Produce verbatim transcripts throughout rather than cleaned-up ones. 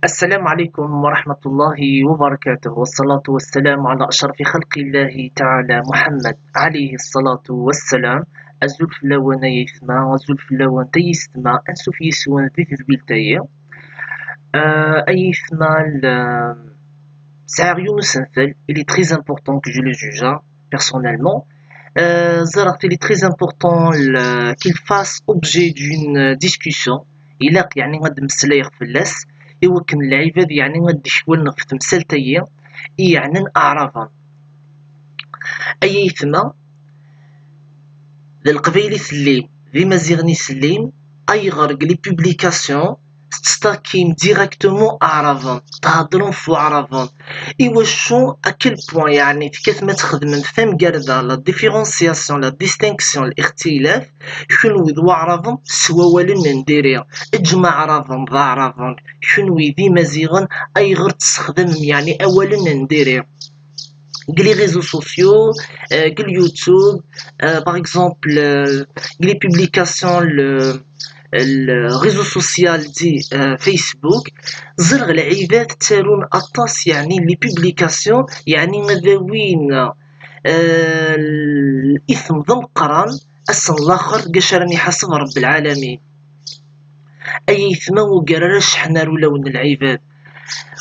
السلام عليكم ورحمة الله وبركاته، والصلاة والسلام على أشرف خلق الله تعالى محمد عليه الصلاة والسلام. Azul fell-awen ay aytma, azul fell-awen ay yessetma, ansuf yis-wen di tedwilt-agi. Euh, ay aytma, le- sɛiɣ yiwen usentel, il est très important que je le juge, hein, personnellement. Euh, ẓriɣ il est très important le- qu'il fasse objet d'une discussion. Ilaq yeɛni ad d-mmeslayeɣ fell-as i wakken lɛibad yeɛni ad d-kfun ɣef temsalt-agi i yeɛnan aɛraben. Ay aytma, d leqbayel i tellim, d imaziɣen i tellim, ayɣer deg les publications tettakim directement aɛraben, theddrem f waɛraben? Iwacu à quel point yeɛni tekkatem ad txedmem tamgerda, la différenciation, la distinction, lixtilaf, kunwi d waɛraben s wawalen n diri? Eǧǧem aɛraben d aɛraben, kunwi d imaziɣen, ayɣer tessexdamem yeɛni awalen n diri? Deg les réseaux sociaux, euh, deg YouTube, euh, par exemple, euh, deg les publications, le, le réseau social dit, euh, Facebook, ẓriɣ lɛibad ttarun aṭas yeɛni les publications yeɛni ad awin, euh, l- isem d ameqqran, ass n laxer deg acu ara n-iḥaseb Rebbi lɛalamin. Ay aytma, ur ggar ara cceḥna ar ulawen n lɛibad.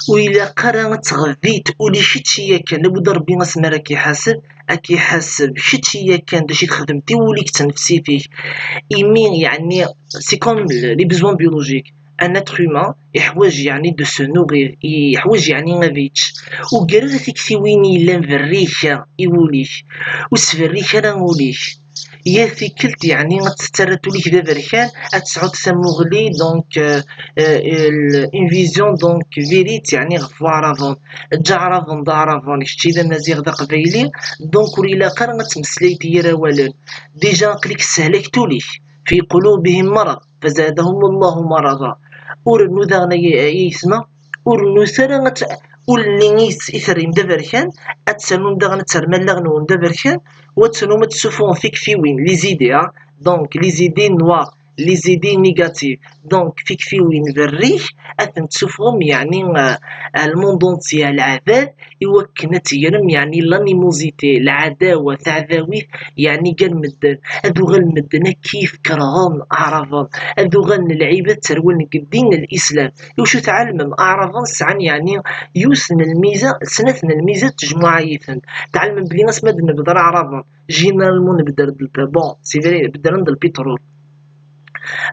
Ur ilaq ara ad tɣeddiḍ uli kečč i yakan, labud Rebbi asmi ara k-iḥaseb, ad k-iḥaseb kečč i yakan d acu i txedmeḍ i wul-ik d tnefsit-ik. Imi yeɛni c'est comme le- les besoins biologiques. Un être humain iḥwaǧ yeɛni de se nourrir, iḥwaǧ yeɛni ad yečč. Ur ggar ara tiktiwin yellan berrik i wul-ik, ur sberrik ara ul-ik. Yat tikkelt yeɛni ad tettarraḍ ul-ik d aberkan, ad tesɛuḍ tamuɣli, donc euh, euh, une vision donc virite yeɛni ɣef waɛraben. Eǧǧ aɛraben d aɛraben, kečč d amaziɣ d aqbayli, donc ur ilaq ara ad tmeslayeḍ yir awalen. Déjà aql-ik ssehlak ul-ik. في قلوبهم مرض فزادهم الله مرضا. Ur rennu daɣen ay ay aytma, ur rennut ara ad t- ul-nni i s- i terrim d aberkan, ad ternum daɣen ad terrem allaɣ-nwen d aberkan, u ad ternum ad tessuffɣem tiktiwin, les idées, hein. Donc les idées noires, les idées négatives. Donc tiktiwin berrik ad tent-tessuffɣem yeɛni euh, à le monde entier, à lɛibad, i wakken ad tegrem yeɛni l'animosité, lɛadawa, taɛdawit yeɛni gar medden. Ad uɣalen medden ad k-kerhen aɛraben, ad uɣalen lɛibad tterwen deg ddin n lislam. Iwacu tɛelmem aɛraben sɛan yeɛni yiwet n lmiza, snat n lmizat tejmuɛ-iten. Tɛelmem belli asmi ad nebder aɛraben, généralement nebder d lp- bon c'est vrai, beddren-d lpitrul.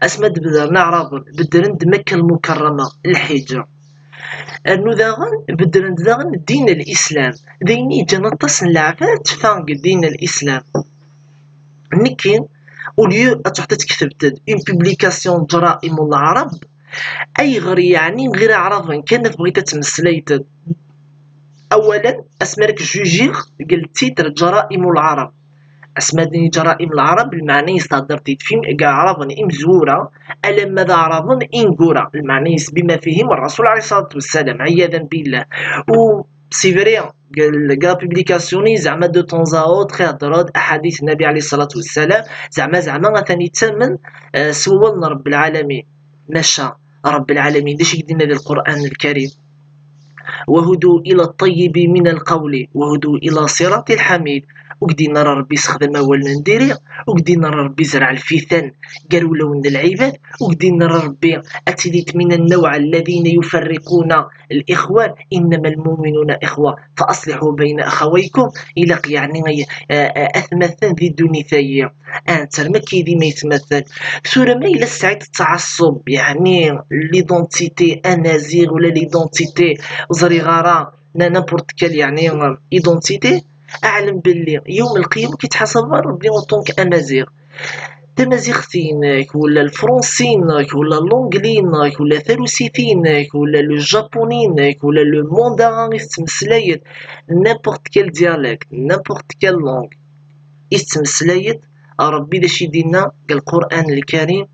Asmi ad d-beddren aɛraben, beddren-d Makka Lmukarrama, lḥiǧa. Rnu daɣen beddren-d daɣen ddin n lislam, d ayen i yeǧǧan aṭas n leɛbad tteffɣen deg ddin n lislam. Nekki, au lieu ad truḥeḍ ad tketbeḍ une publication ǧraim n leɛrab, ayɣer yeɛni ɣir aɛraben kan tebɣiḍ ad tmeslayeḍ? Awalen, asmi ara k-jujiɣ deg le titre ǧraim n leɛrab. Asmi ad d-nini ǧraim n leɛrab, lmeɛna-is theddreḍ-id f im- deg aɛraben imezwura, alamma d aɛraben ineggura, lmeɛna-is bima fihim Rrasul alayhi ṣṣalatu wassalam, ɛiyadan billah. U c'est vrai, deg la publication-nni, zeɛma de temps à autre, ihedder-d aḥadit n Nnabi alayhi ṣṣalatu wassalam, zeɛma, zeɛma atan yettamen, eh, s wawal n Rebbi lɛalamin. Maca, Rebbi lɛalamin, d acu i k-d-yenna di Lqur'an Lkarim? وهدوا إلى الطيب من القول وهدوا إلى صراط الحميد. Ur k-d-yenna ara Rebbi sexdem awalen n diri, ur k-d-yenna ara Rebbi zreɛ lfitan gar wulawen n lɛibad, ur k-d-yenna ara Rebbi ad tiliḍ من النوع الذين يفرقون الإخوان، إنما المؤمنون إخوة فأصلحوا بين أخويكم. Ilaq yeɛni ay- a- a- atmaten di ddunit-agi. Ad nettarem akka i d imaytmaten. Tura ma yella tesɛiḍ ttɛaṣṣub, yeɛni l'identité amaziɣ wala l'identité ẓriɣ ara, na n'importe quelle yeɛni identité, aɛlem belli yawm lqiyama ki tḥasab Rebbi en tant qu'amaziɣ. Tamaziɣt-inek, wala lefransi-inek, wala l'anglais-inek, wala tarusit-inek, wala le japonais-inek, wala le mandarin i tettmeslayeḍ, n'importe quel dialecte, n'importe quelle langue i tettmeslayeḍ, Rebbi d acu i d-yenna deg Lqur'an Lkarim?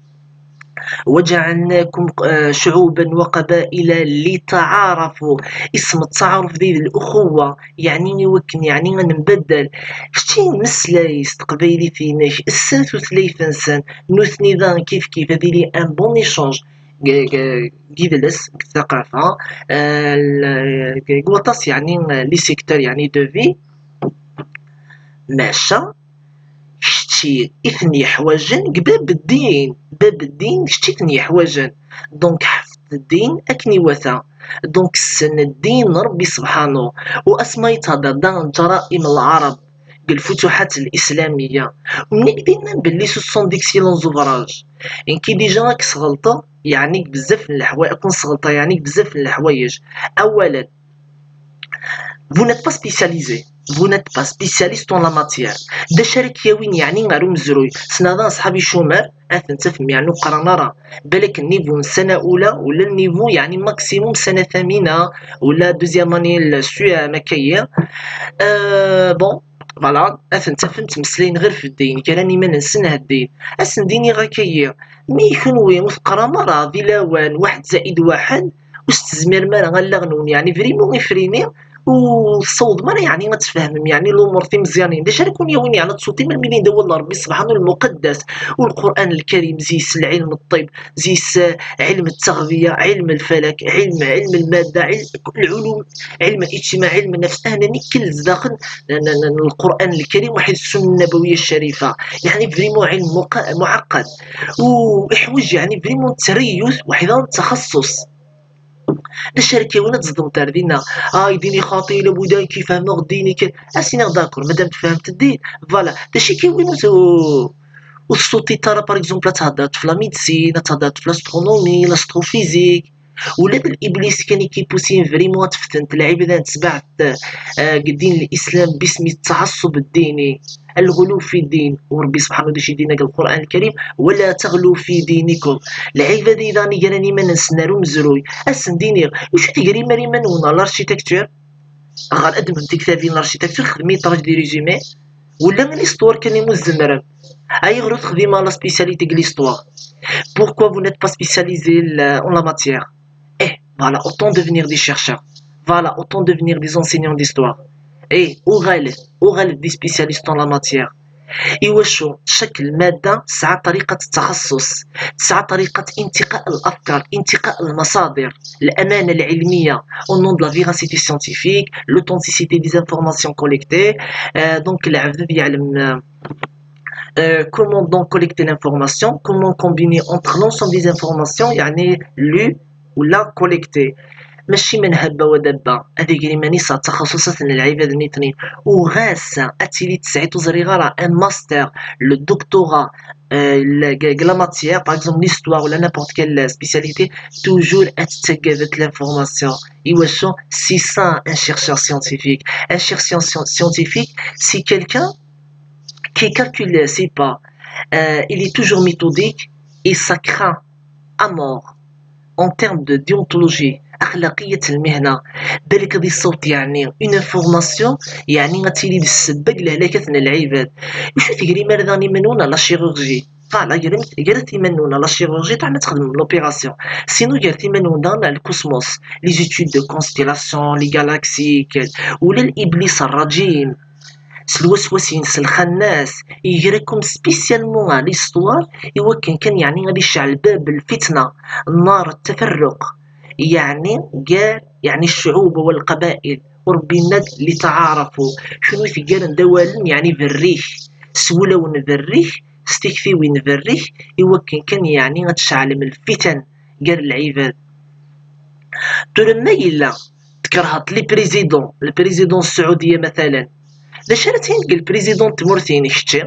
وجعلناكم, eh, شعوبا وقبائل لتعارفوا. Isem ttaɛaruf d lxuwa, yeɛni i wakken, yeɛni ad nembaddal. Kečči meslay s teqbaylit-inek, ssen tutlayt-nsen, nutni daɣen kif kif, ad yili un bon échange. deg yidles, deg ttaqafa, deg waṭas yeɛni les secteurs yeɛni de vie, maca kečči i ten-yeḥwajen deg bab ddin, bab ddin kečči i ten-yeḥwajen. Donc ḥfeḍ ddin akken iwata. Donc ssen ddin n Ṛebbi sebḥanu. U asma yettɛedda daɣen ǧaraim lɛerb deg lfutuḥat lislamiyya. U mni k-d-yennan belli soixante-dix kilos n ubraǧ, nekki déjà ad k-sɣelṭeɣ, yeɛni deg bezzaf n leḥwayeǧ, ad ken-sɣelṭeɣ yeɛni deg bezzaf n leḥwayeǧ. Awalen, vous n'êtes pas spécialisé, vous n'êtes pas spécialiste en la matière. D acu ara k-yawin yeɛni ɣer umezruy? Ssneɣ daɣen ṣṣḥab icumer, ad ten-tafem yeɛni ur qqaren ara, balak niveau n ssana ula, ula niveau yeɛni maximum ssana thamina, ula deuxième année l-, S E M akka-yi. Euh, bon, voilà, ad ten-tafem ttmeslayen ɣer f ddin, ggaran iman-nsen heddin. Ad sen-d-iniɣ akka-yi, mi kunwi ur teqqaram ara di lawan waḥed zaid waḥed, ur s-tezmirem ara allaɣ-nwen yeɛni vraiment ifrini, ur tessawḍem ara yeɛni ad tfehmem yeɛni lumuṛ timeẓyanin. D acu ara ken-yawin yeɛni ad tsuṭim almi din d awal n Ṛebbi sebḥanu lmuqaddas, u Lqur'an lkarim, zi-s lɛilm ṭṭib, zi-s ɛilm ttaɣbiya, ɛilm lfalak, ɛilm, ɛilm lmadda, ɛilm lɛulum, ɛilm liǧtimaɛ, ɛilm nnafs, ahna nekkel zdaxel n, n, n, n Lqur'an lkarim, waḥid ssunna nnabawiya ccarifa. Yeɛni vraiment ɛilm muqa-, muɛaqqad. U iḥwaǧ yeɛni vraiment ttariyut, waḥda n txaṣṣust. D acu ara k-yawin ad tzedmeḍ ar dinna? Ay, ddin-i xaṭi, labuda nekk fehmeɣ ddin-i kan. As-iniɣ d'accord, madam tfehmeḍ ddin, voilà. D acu i k-yawin ur t-, ur tessuṭiṭ ara, par exemple, ad thedreḍ f la médecine, ad thedreḍ f l'astronomie, l'astrophysique? Ula d l'iblis kan i k-ipusin vraiment ad teftent lɛibad n tesbaɛt, eh, deg ddin n l'islam, bismi ttɛaṣṣub ddini. الغلو في الدين, u Ṛebbi subḥanahu d acu i d-yenna deg Lqur'an Lkarim, ولا تغلوا في دينكم. Lɛibad-agi daɣen i ggaran iman-nsen ar umezruy, ad sen-d-iniɣ, acu tegrim ar iman-nwen ɣer l'architecture? Ɣer ad d-temmem tiktabin n l'architecture, xedmem-iyi-d des résumés, wala l'histoire kan i mu tzemrem. Ayɣer ur texdimem la spécialité deg l'histoire? Pourquoi vous n'êtes pas spécialisé l-, en la matière? Eh, voilà, autant devenir des chercheurs. Voilà, autant devenir des enseignants d'histoire. Eh, uɣalet, uɣalet des spécialistes en la matière. Iwacu? Chaque lmadda tesɛa طريقة التخصص، tesɛa طريقة انتقاء الأفكار، انتقاء المصادر، الأمانة العلمية, au nom de la véracité scientifique, l'authenticité des informations collectées. Euh, donc, العبد يعلم, euh, euh, comment donc collecter l'information, comment combiner entre l'ensemble des informations, يعني, lues ولا collectées. ماشي من هبة ودبة، هذه كلمة نسا تخصصات العباد الاثنين. وغاس أتيلي تسعي تزري غرا un master, le doctorat, euh, la, la matière, par exemple, l'histoire ou la n'importe quelle spécialité, toujours être l'information. Et c'est ça, un chercheur scientifique. Un chercheur scien-, scientifique, c'est quelqu'un qui calcule ses pas. Euh, il est toujours méthodique et ça craint à mort en termes de déontologie, أخلاقية المهنة. بالك هذه الصوت يعني une information يعني غتيلي السبة لهلاكات العباد. وشو تقري مرة ثاني منونا la chirurgie؟ فوالا، قرت، قرت منونا la chirurgie تاع ما تخدم l'opération. Sinon قرت منونا الكوسموس, les études de constellation, les galaxies, ولا الإبليس الرجيم. S lwaswas-ines lxannas, iger-ikum spécialement à l'histoire, iwakken kan, yeɛni, ad icɛel bab lfitna, النار التفرق, yeɛni, gar, yeɛni, الشعوب والقبائل, u Ṛebbi yenna-d, لتعارفوا, kunwi teggaren-d awalen, yeɛni, berrik, s wulawen berrik, s tiktiwin berrik, iwakken kan, yeɛni, ad tceɛlem lfitan gar lɛibad. Tura ma yella tkerheḍ les présidents, le président n Saɛudiya matalan, d acu ara tiniḍ deg le président n tmurt-inek kečči?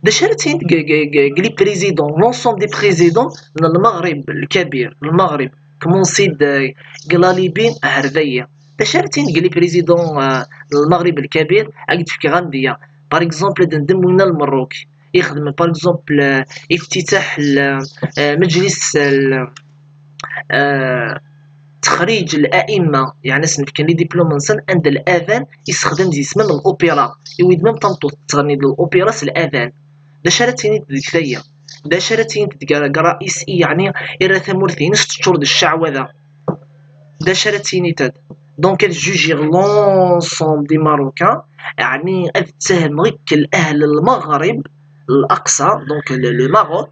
D acu ara tiniḍ deg, deg, deg, deg les présidents, l'ensemble des présidents n Lmeɣrib Lkabir, Lmeɣrib, commencé-d, euh, deg la Libye ar dayi? D acu ara tiniḍ deg les présidents, euh, n Lmeɣrib Lkabir? Ad k-d-fkeɣ amedya. Par exemple, ad ndem winna Lmerruk ixedmen, par exemple, euh, افتتاح ال-, euh, مجلس ال-, euh, تخريج الأئمة, يعني, ad sen-fken les diplômes-nsen, anda الأذان yessexdam deg-s même l'opéra. Iwi-d même tameṭṭut tettɣenni-d l'opéra s l'أذان. D acu ara tiniḍ deg taya? D acu ara tiniḍ deg, deg ṛṛayis i, yeɛni, ira tamurt-ines teččur d cceɛwada? D acu ara tiniḍ? Donc, ad jujiɣ l'ensemble des Marocains, yeɛni, ad ttehmeɣ akk l'ahl n Lmeɣrib Laqṣa, donc le, le Maroc,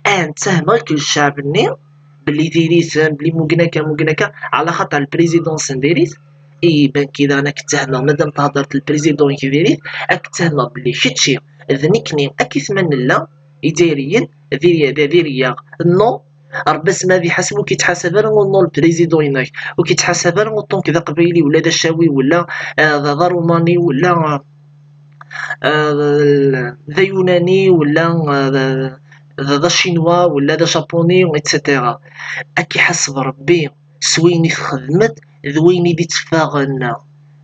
ad ttehmeɣ akk ccɛeb-nni, belli diri-ten, belli muggen akka, muggen akka, ɛla xaṭer lprizidun-nsen diri-t. Iban kida, ad k-ttehmeɣ, madam thedder-d lprizidun-ik diri-t, ad k-ttehmeɣ belli kečči d nekni, akkit ma nella, Izzayriyen, diri-, d-, diri-yaɣ. Non, Rebbi asma ad iḥaseb, ur k-ittḥasab ara uṭṭun lprizidun-inek, ur k-ittḥasab ara uṭṭun-k d aqbayli, wala d acawi, wala, eh, d, d arumani, wala, eh, d, d ayunani, wala, eh, d, d, d acinwa, wala d ajapuni, et cetera. Ad k-iḥaseb Rebbi s wayen i txedmeḍ d wayen i d-itteffaɣen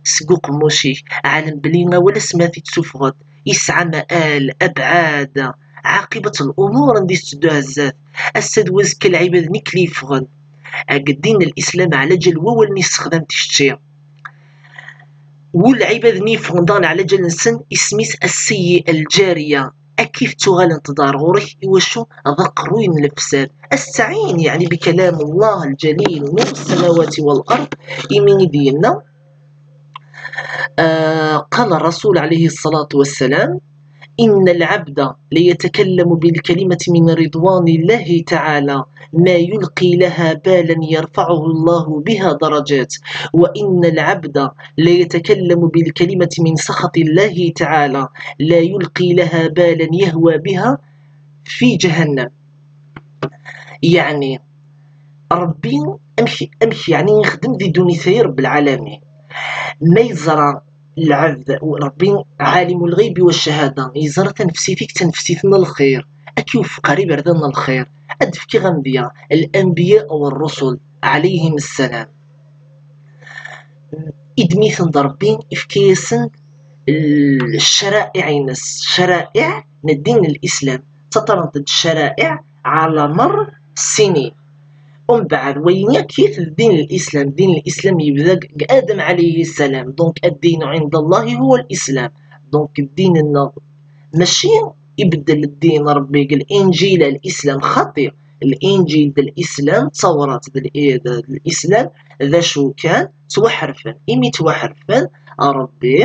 seg uqemmuc-ik. Ɛlem belli awal asma t-id-tufɣeḍ, yesɛa maal, abɛad, ɛaqibat lumuṛ anda i tetteddu ar zdat. Ass-a d wazekka lɛibad-nni i k-yeffɣen. Deg ddin n Lislam, ɛlaǧal wawal-nni tessexdam-t kečči. Ul lɛibad-nni yeffɣen daɣen ɛlaǧal-nsen, isem-is as-seyyi'a lǧariya. Akka i tettuɣalent-d ar ɣur-k, iwacu? D aqerruy n lefsad. Asteɛin, yeɛni, bikalam Allah lǧalil, nur as-samawati wal ard, imi i d-yenna, آه، قال الرسول عليه الصلاة والسلام: إن العبد ليتكلم بالكلمة من رضوان الله تعالى ما يلقي لها بالا يرفعه الله بها درجات، وإن العبد ليتكلم بالكلمة من سخط الله تعالى لا يلقي لها بالا يهوى بها في جهنم. Yeɛni, Ṛebbi, amek, amek, yeɛni, ixdem di ddunit-agi Ṛebbi lɛalamin? Ma yeẓra lɛebd, Ṛebbi ɛalim lɣaybi wa cchada, yeẓra tanefsit-ik d tanefsit n lxir, ad k-iwefeq ɣer iberdan n lxir. Ad d-fkeɣ amedya, l-anbiya wa ṛṛusul, ɛalayhim ssalam. Iddem-iten-d Ṛebbi, ifka-yasen ccara'iɛ-ines, ccara'iɛ n ddin n Lislam. Ttaṭṭarent-d ccara'iɛ ɛla merr ssinin. Umbeɛd, wayen akk-it d ddin n Lislam. Ddin n Lislam yebda deg Adem ɛalayhi ssalam. Donc, الدين عند الله هو الإسلام. Donc, ddin-nneɣ mačči ibeddel ddin Ṛebbi deg Linǧil ar Lislam, xaṭi, Linǧil d Lislam, Ttawrat d l-, d Lislam, d acu kan, ttwaḥerfen. Imi ttwaḥerfen, Ṛebbi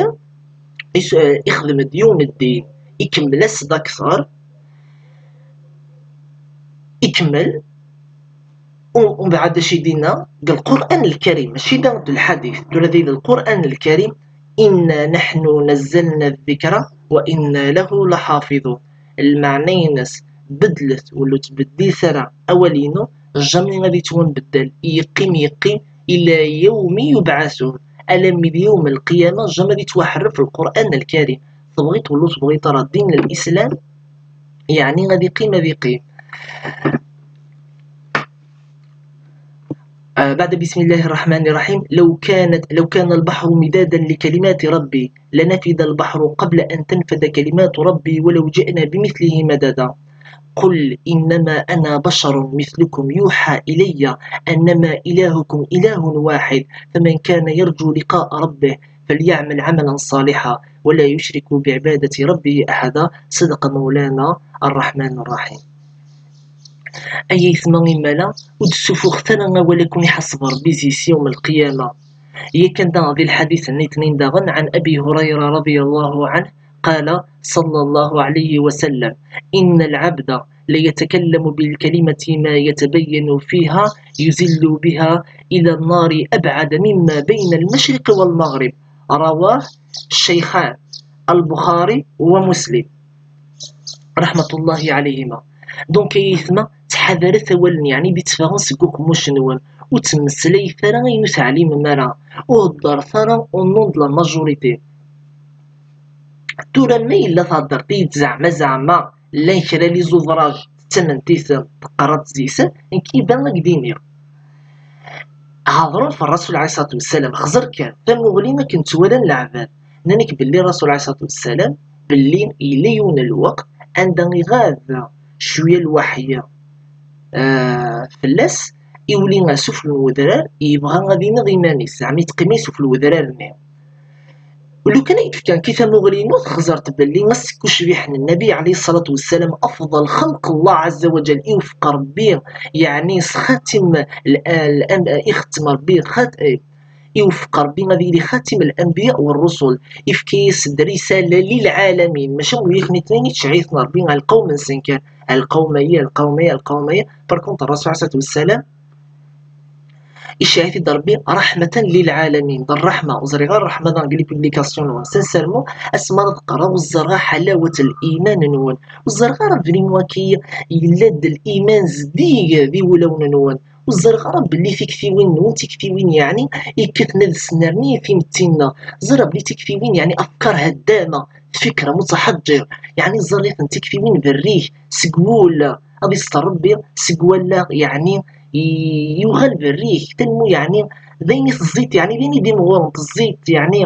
is-, ixdem-d yiwen n ddin, ikemmel-as-d akteṛ, ikemmel, u-, umbeɛd acu i d-yenna? Deg Lqur'an Lkarim, mačči da d lḥadit, tura di Lqur'an Lkarim, إنا نحن نزلنا الذكر وإنا له لحافظون. Lmeɛna-ines, beddlet, ur ttbeddilet ara awal-inu, jamais ad yettwabeddel, yeqqim, yeqqim, إلى يوم يبعثون. Alammi d yawm lqiyama, jamais ad yettwaḥerref Lqur'an Lkarim. Tebɣiḍ wala ur tebɣiḍ ara, ddin n Lislam, yeɛni ad yeqqim, ad yeqqim. آه، بعد بسم الله الرحمن الرحيم: لو كانت، لو كان البحر مدادا لكلمات ربي لنفد البحر قبل أن تنفد كلمات ربي ولو جئنا بمثله مددا. قل إنما أنا بشر مثلكم يوحى إلي أنما إلهكم إله واحد، فمن كان يرجو لقاء ربه فليعمل عملا صالحا ولا يشرك بعبادة ربه أحدا. صدق مولانا الرحمن الرحيم. Ay aytma, imala, ur d-ssuffuɣet ara awal ad ken-iḥaseb Ṛebbi zi s yawm lqiyama. Yakan daɣen di lḥadit nniḍen daɣen, عن أبي هريرة رضي الله عنه قال صلى الله عليه وسلم: إن العبد ليتكلم بالكلمة ما يتبين فيها يزل بها إلى النار أبعد مما بين المشرق والمغرب. رواه الشيخان، البخاري ومسلم، رحمة الله عليهما. Donc, ay aytma, ttḥadaret awalen, yeɛni, d-itteffɣen seg uqemmuc-nwen. Ur ttmeslayet ara ayen ur teɛlimem ara. Ur heddret ara au nom de la majorité. Tura ma yella theddreḍ-iyi-d zeɛma, zeɛma llan kra n les ouvrages tettamneḍ-iten, teqqareḍ zi-sen, nekk iban ad k-d-iniɣ. Hedṛen ɣef Ṛṛasul ɛalayhi ṣṣalatu wessalam, xẓer kan tamuɣli akken ttwalan leɛbad. Nnan-ak belli Ṛṛasul ɛalayhi ṣṣalatu wessalam, belli yella yiwen n lweqt anda iɣab cwiya lwaḥyi, ah, fell-as, iwli sufell n wedrar, yebɣa ad ineɣ iman-is, zeɛma yettqima sufell n wedrar-nni. Lukan ay d-fkan ki tamuɣli-inu, texẓer-t belli assekkucbiḥ n Nnabi ɛalayhi ṣṣalatu wessalam, أفضل خلق الله عز وجل, iwefeq Ṛebbi, yeɛni s xatim l-, l-, am-, ixettem Ṛebbi xat-, iwefeq Ṛebbi ad yili xatim l-anbiya wa ṛṛusul, ifka-yas-d risala lilɛalamin, mačči am wiyaḍ nitni i yettɛitin Ṛebbi ar lqawm-nsen kan. القومية، القومية، القومية. Par contre الرسول عليه الصلاة والسلام يشعث ربي رحمة للعالمين، ضر رحمة، وزري غير رحمة ضن قلي publication نون سنسيرمون. اسمر تقرا وزرغا حلاوة الإيمان نون، وزرغا ربي موكي يلد الإيمان زديق ذي ولون نون، وزرغا ربي اللي تكفي وين نون تكفي وين يعني يكثنا السنرني في متينا. زرب لي تكفي وين يعني أفكار هدامة، فكرة متحجر، يعني زريت تكفي وين بريه سقول أبي ربي سقولا يعني ي-، يوغل بريك تنمو يعني ذيني تزيت يعني ذيني دي مغورن تزيت يعني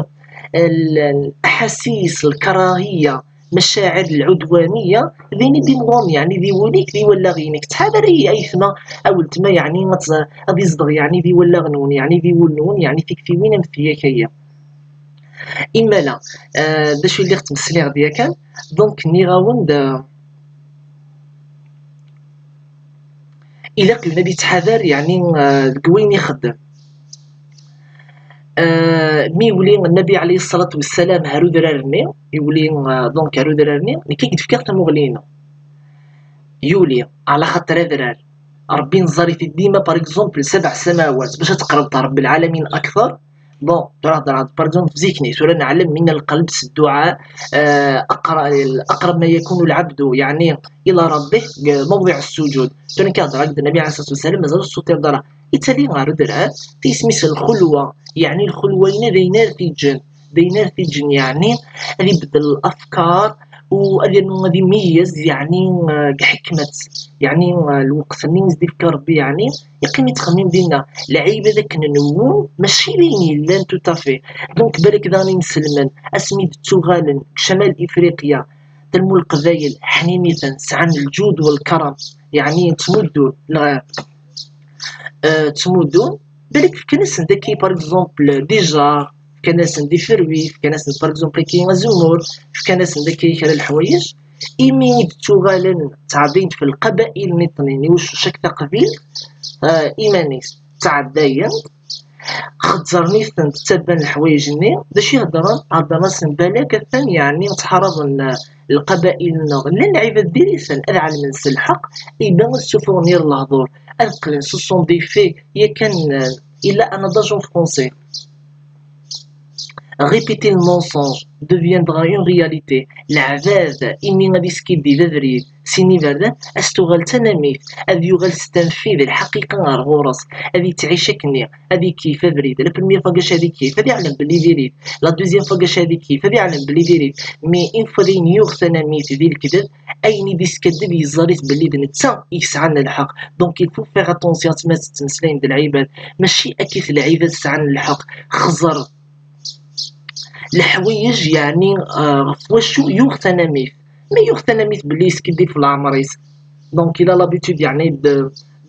ال-، الأحاسيس الكراهية، مشاعر العدوانية ذيني دي مغورن يعني ذي وليك ذي ولا غينك تحذر أي أيثما أو التما يعني ما تز-، أبي صدغ يعني ذي ولا غنون يعني ذي ولون يعني فيك في وين أم فيك هي. إما لا، آه، باش يولي تمسليغ ديال كان. Donc نيغاون د إلا قلنا بيتحذر يعني آه، ديك وين يخدم. آه، مي يولي النبي عليه الصلاة والسلام هارو درارني يولي آه، donc هارو درارني نكي قد فكرت مغلينا يولي على خاطر درار ربي نزاري في ديما par exemple سبع سماوات باش تقرب رب العالمين أكثر. Bon ترى هضر هاد par exemple زيكني سورة نعلم من القلب الدعاء آه، أقرب أقرب ما يكون العبد يعني إلى ربه موضع السجود. توني كهضر هكذا النبي عليه الصلاة والسلام مازال الصوت يهضر إتالي غير درها في اسم الخلوة يعني الخلوة هنا بين في الجن بين في الجن يعني اللي يبدل الأفكار وأدي يميز يعني آه، حكمة يعني آه، الوقت اللي يزدي في ربي يعني يقيم يتخمم بينا العيب هذاك ننوون ماشي لين يلان tout à fait. Donc بالك داني مسلمن اسمي بتوغالن شمال إفريقيا تنمو القبايل حنينيثن سعان الجود والكرم يعني تمدون آه، تمدون بالك كنسن ذكي par exemple déjà كنسن دي فروي كنسن par exemple كي زمور كنسن ذكي كلا الحوايج إيمي تشوغالن تعدين في القبائل نطنين وش شك تقبيل آه إيمانيس تعدين خزرنيثن تتبن الحوايج ني باش يهضرن هضرن سن بالك ثاني يعني تحرضن القبائل نغ لان العباد ديريسن اذ علمن سلحق إذا السفور نير الهضور أذ قلن ce sont des faits يا كان إلا أنا d'agent français. Répéter le mensonge deviendra une réalité. العباد إمي غادي يسكيدي ذا بريد سيني بردان أستوغل تناميت أذ يوغل ستنفيذ الحقيقة غير غورس أذ يتعيش أكني أذ يكيف بريد la première fois كاش هذه كيف أذ يعلم بلي ديريد la deuxième fois كاش هذه كيف أذ يعلم بلي ديريد mais une fois ذين يوغ تناميت ذي الكذب أين دي سكذب يزاريت بلي دنتا يسعن الحق. Donc il faut faire attention تما تتمسلين د العباد ماشي أكيد العباد سعن الحق خزر الحوايج يعني آه، في واشو يوغ تناميث ما يوغ تناميث بلي يسكدي في العمريس donc il a l'habitude يعني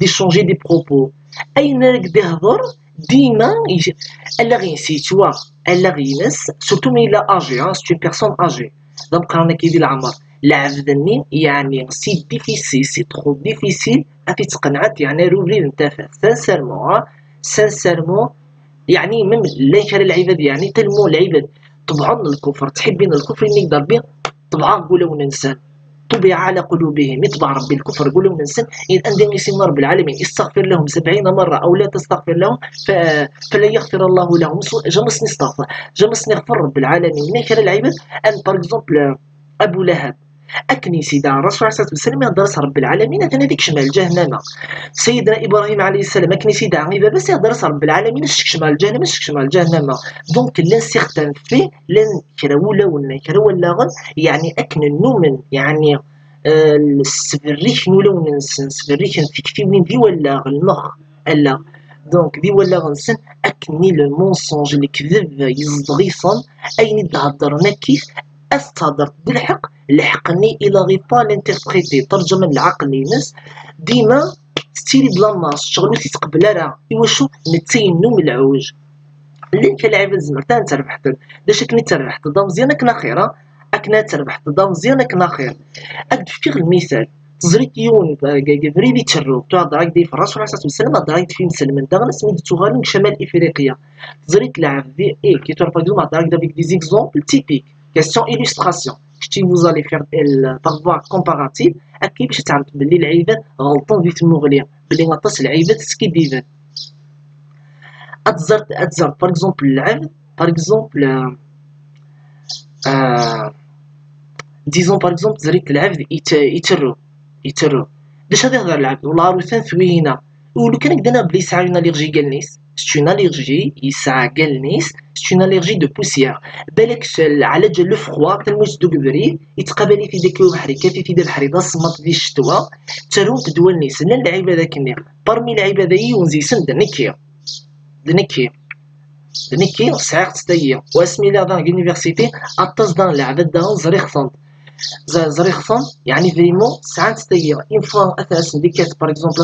d'échanger des propos أين راك ديهضر ديما ألا غينسيتوا ألا غينس surtout mais il a âgé c'est une personne âgée donc رانا كي دي العمر العبد الني يعني c'est difficile c'est trop difficile أفي تقنعت يعني روبري نتافه sincèrement sincèrement يعني même لا كان العباد يعني تلمو العباد طبعا الكفر تحبين الكفر اللي يقدر به طبعا قولوا ننسان طبع على قلوبهم يطبع ربي الكفر قولوا ننسان إن أندي يسمى رب العالمين استغفر لهم سبعين مرة أو لا تستغفر لهم ف... فلا يغفر الله لهم جمس نستغفر جمس نغفر رب العالمين ما كان العباد أن par exemple أبو لهب أكني سيدا الرسول عليه الصلاة والسلام يهضر رب العالمين أثنى ديك شمال جهنم سيدنا إبراهيم عليه السلام أكني سيدا عن بابا سيهضر رب العالمين شك شمال جهنم شك شمال جهنم donc لان سيغتان في لان كرا ولا ولا كرا ولا غن يعني أكن النومن يعني آه، السبريك نولا وننسن سبريك نفكتي وين دي ولا غلمخ ألا donc دي ولا غنسن أكني le mensonge الكذب يزدغيصن أين دهضر نكيف أستهضر بالحق الحقني إلى غيطا l'interpréter ترجمة العقل ينس ديما ستيلي بلا ماس شغل تقبل راه إوا شو نتينو من العوج لين كان لعيبه الزمر تا انت ربحت داش كني تربحت دا مزيان كنا خيره اكنا تربحت دا مزيان كنا خير اك دفكي المثال تزريت يون بريدي تشرو تو هضر هكذا في الرسول عليه الصلاه والسلام هضر هكذا في مسلم دا غنا سميت تغالن شمال افريقيا تزريت لعب في اي كي تعرف اليوم هضر هكذا بيك دي زيكزومبل تيبيك question illustration kečči vous allez faire par voie comparative, akka bac ad tɛelmeḍ belli lɛibad ɣelṭen di tmuɣli, belli aṭas lɛibad skiddiben. Ad tẓer, ad tẓer, par exemple, lɛebd, par exemple, euh, euh, disons, par exemple, teẓriḍ lɛebd yetterru, yetterru. D acu ad ihder lɛebd? Wala arutan twihina. Ulu kan ak-d-nniɣ belli yesɛa une allergie deg allen-is. C'est une allergie, yesɛa deg allen-is, c'est une allergie de poussière. Balak s-, ɛlaǧal le froid, talmut deg ubrid, yettqabal-it-id akka ubeḥri, kaf-it-id abeḥri d asemmaḍ di ccetwa, ttarrunt-d wallen-is. Llan lɛibad akkenni. Parmi lɛibad-agi, yiwen deg-sen d nekki. D nekki. D nekki, sɛiɣ-tt tagi. U asmi lliɣ daɣen deg l'université, aṭas daɣen lɛibad daɣen ẓriɣ-ten. Ẓ-, ẓriɣ-ten, yeɛni vraiment sɛant tagi. Une fois ad asen-d ikkat, par exemple,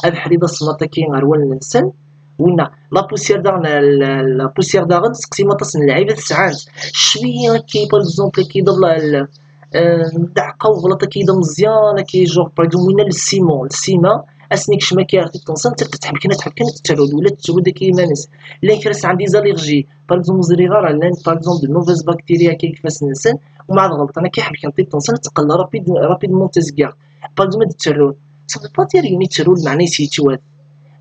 abeḥri d asemmaḍ akki ɣer wallen-nsen, winna, la poussière daɣen, la, la poussière daɣen, seqsim aṭas n lɛibad sɛant. Cwiya akki, par exemple, akki d la, la, euh, d aɛeqqa uɣlaṭ akki d ameẓyan, akki, genre, par exemple, winna le ciment, le ciment, asen ikcem akki ar tiṭ-nsen, tebda tḥebken, tḥebken, tettarud, wala tettarud akki iman-is. Llan kra sɛan des allergies, par exemple, ur ẓriɣ ara, llan, par exemple, de mauvaises bactéries akki deg ifassen-nsen, umɛad ɣelṭen akki, ḥebken tiṭ-nsen, teqqel rapide, rapidement d tazeggaɣt. Par exemple, ad d-ttarun. Ça veut pas dire ayen i ttarun, meɛna-s yettwat.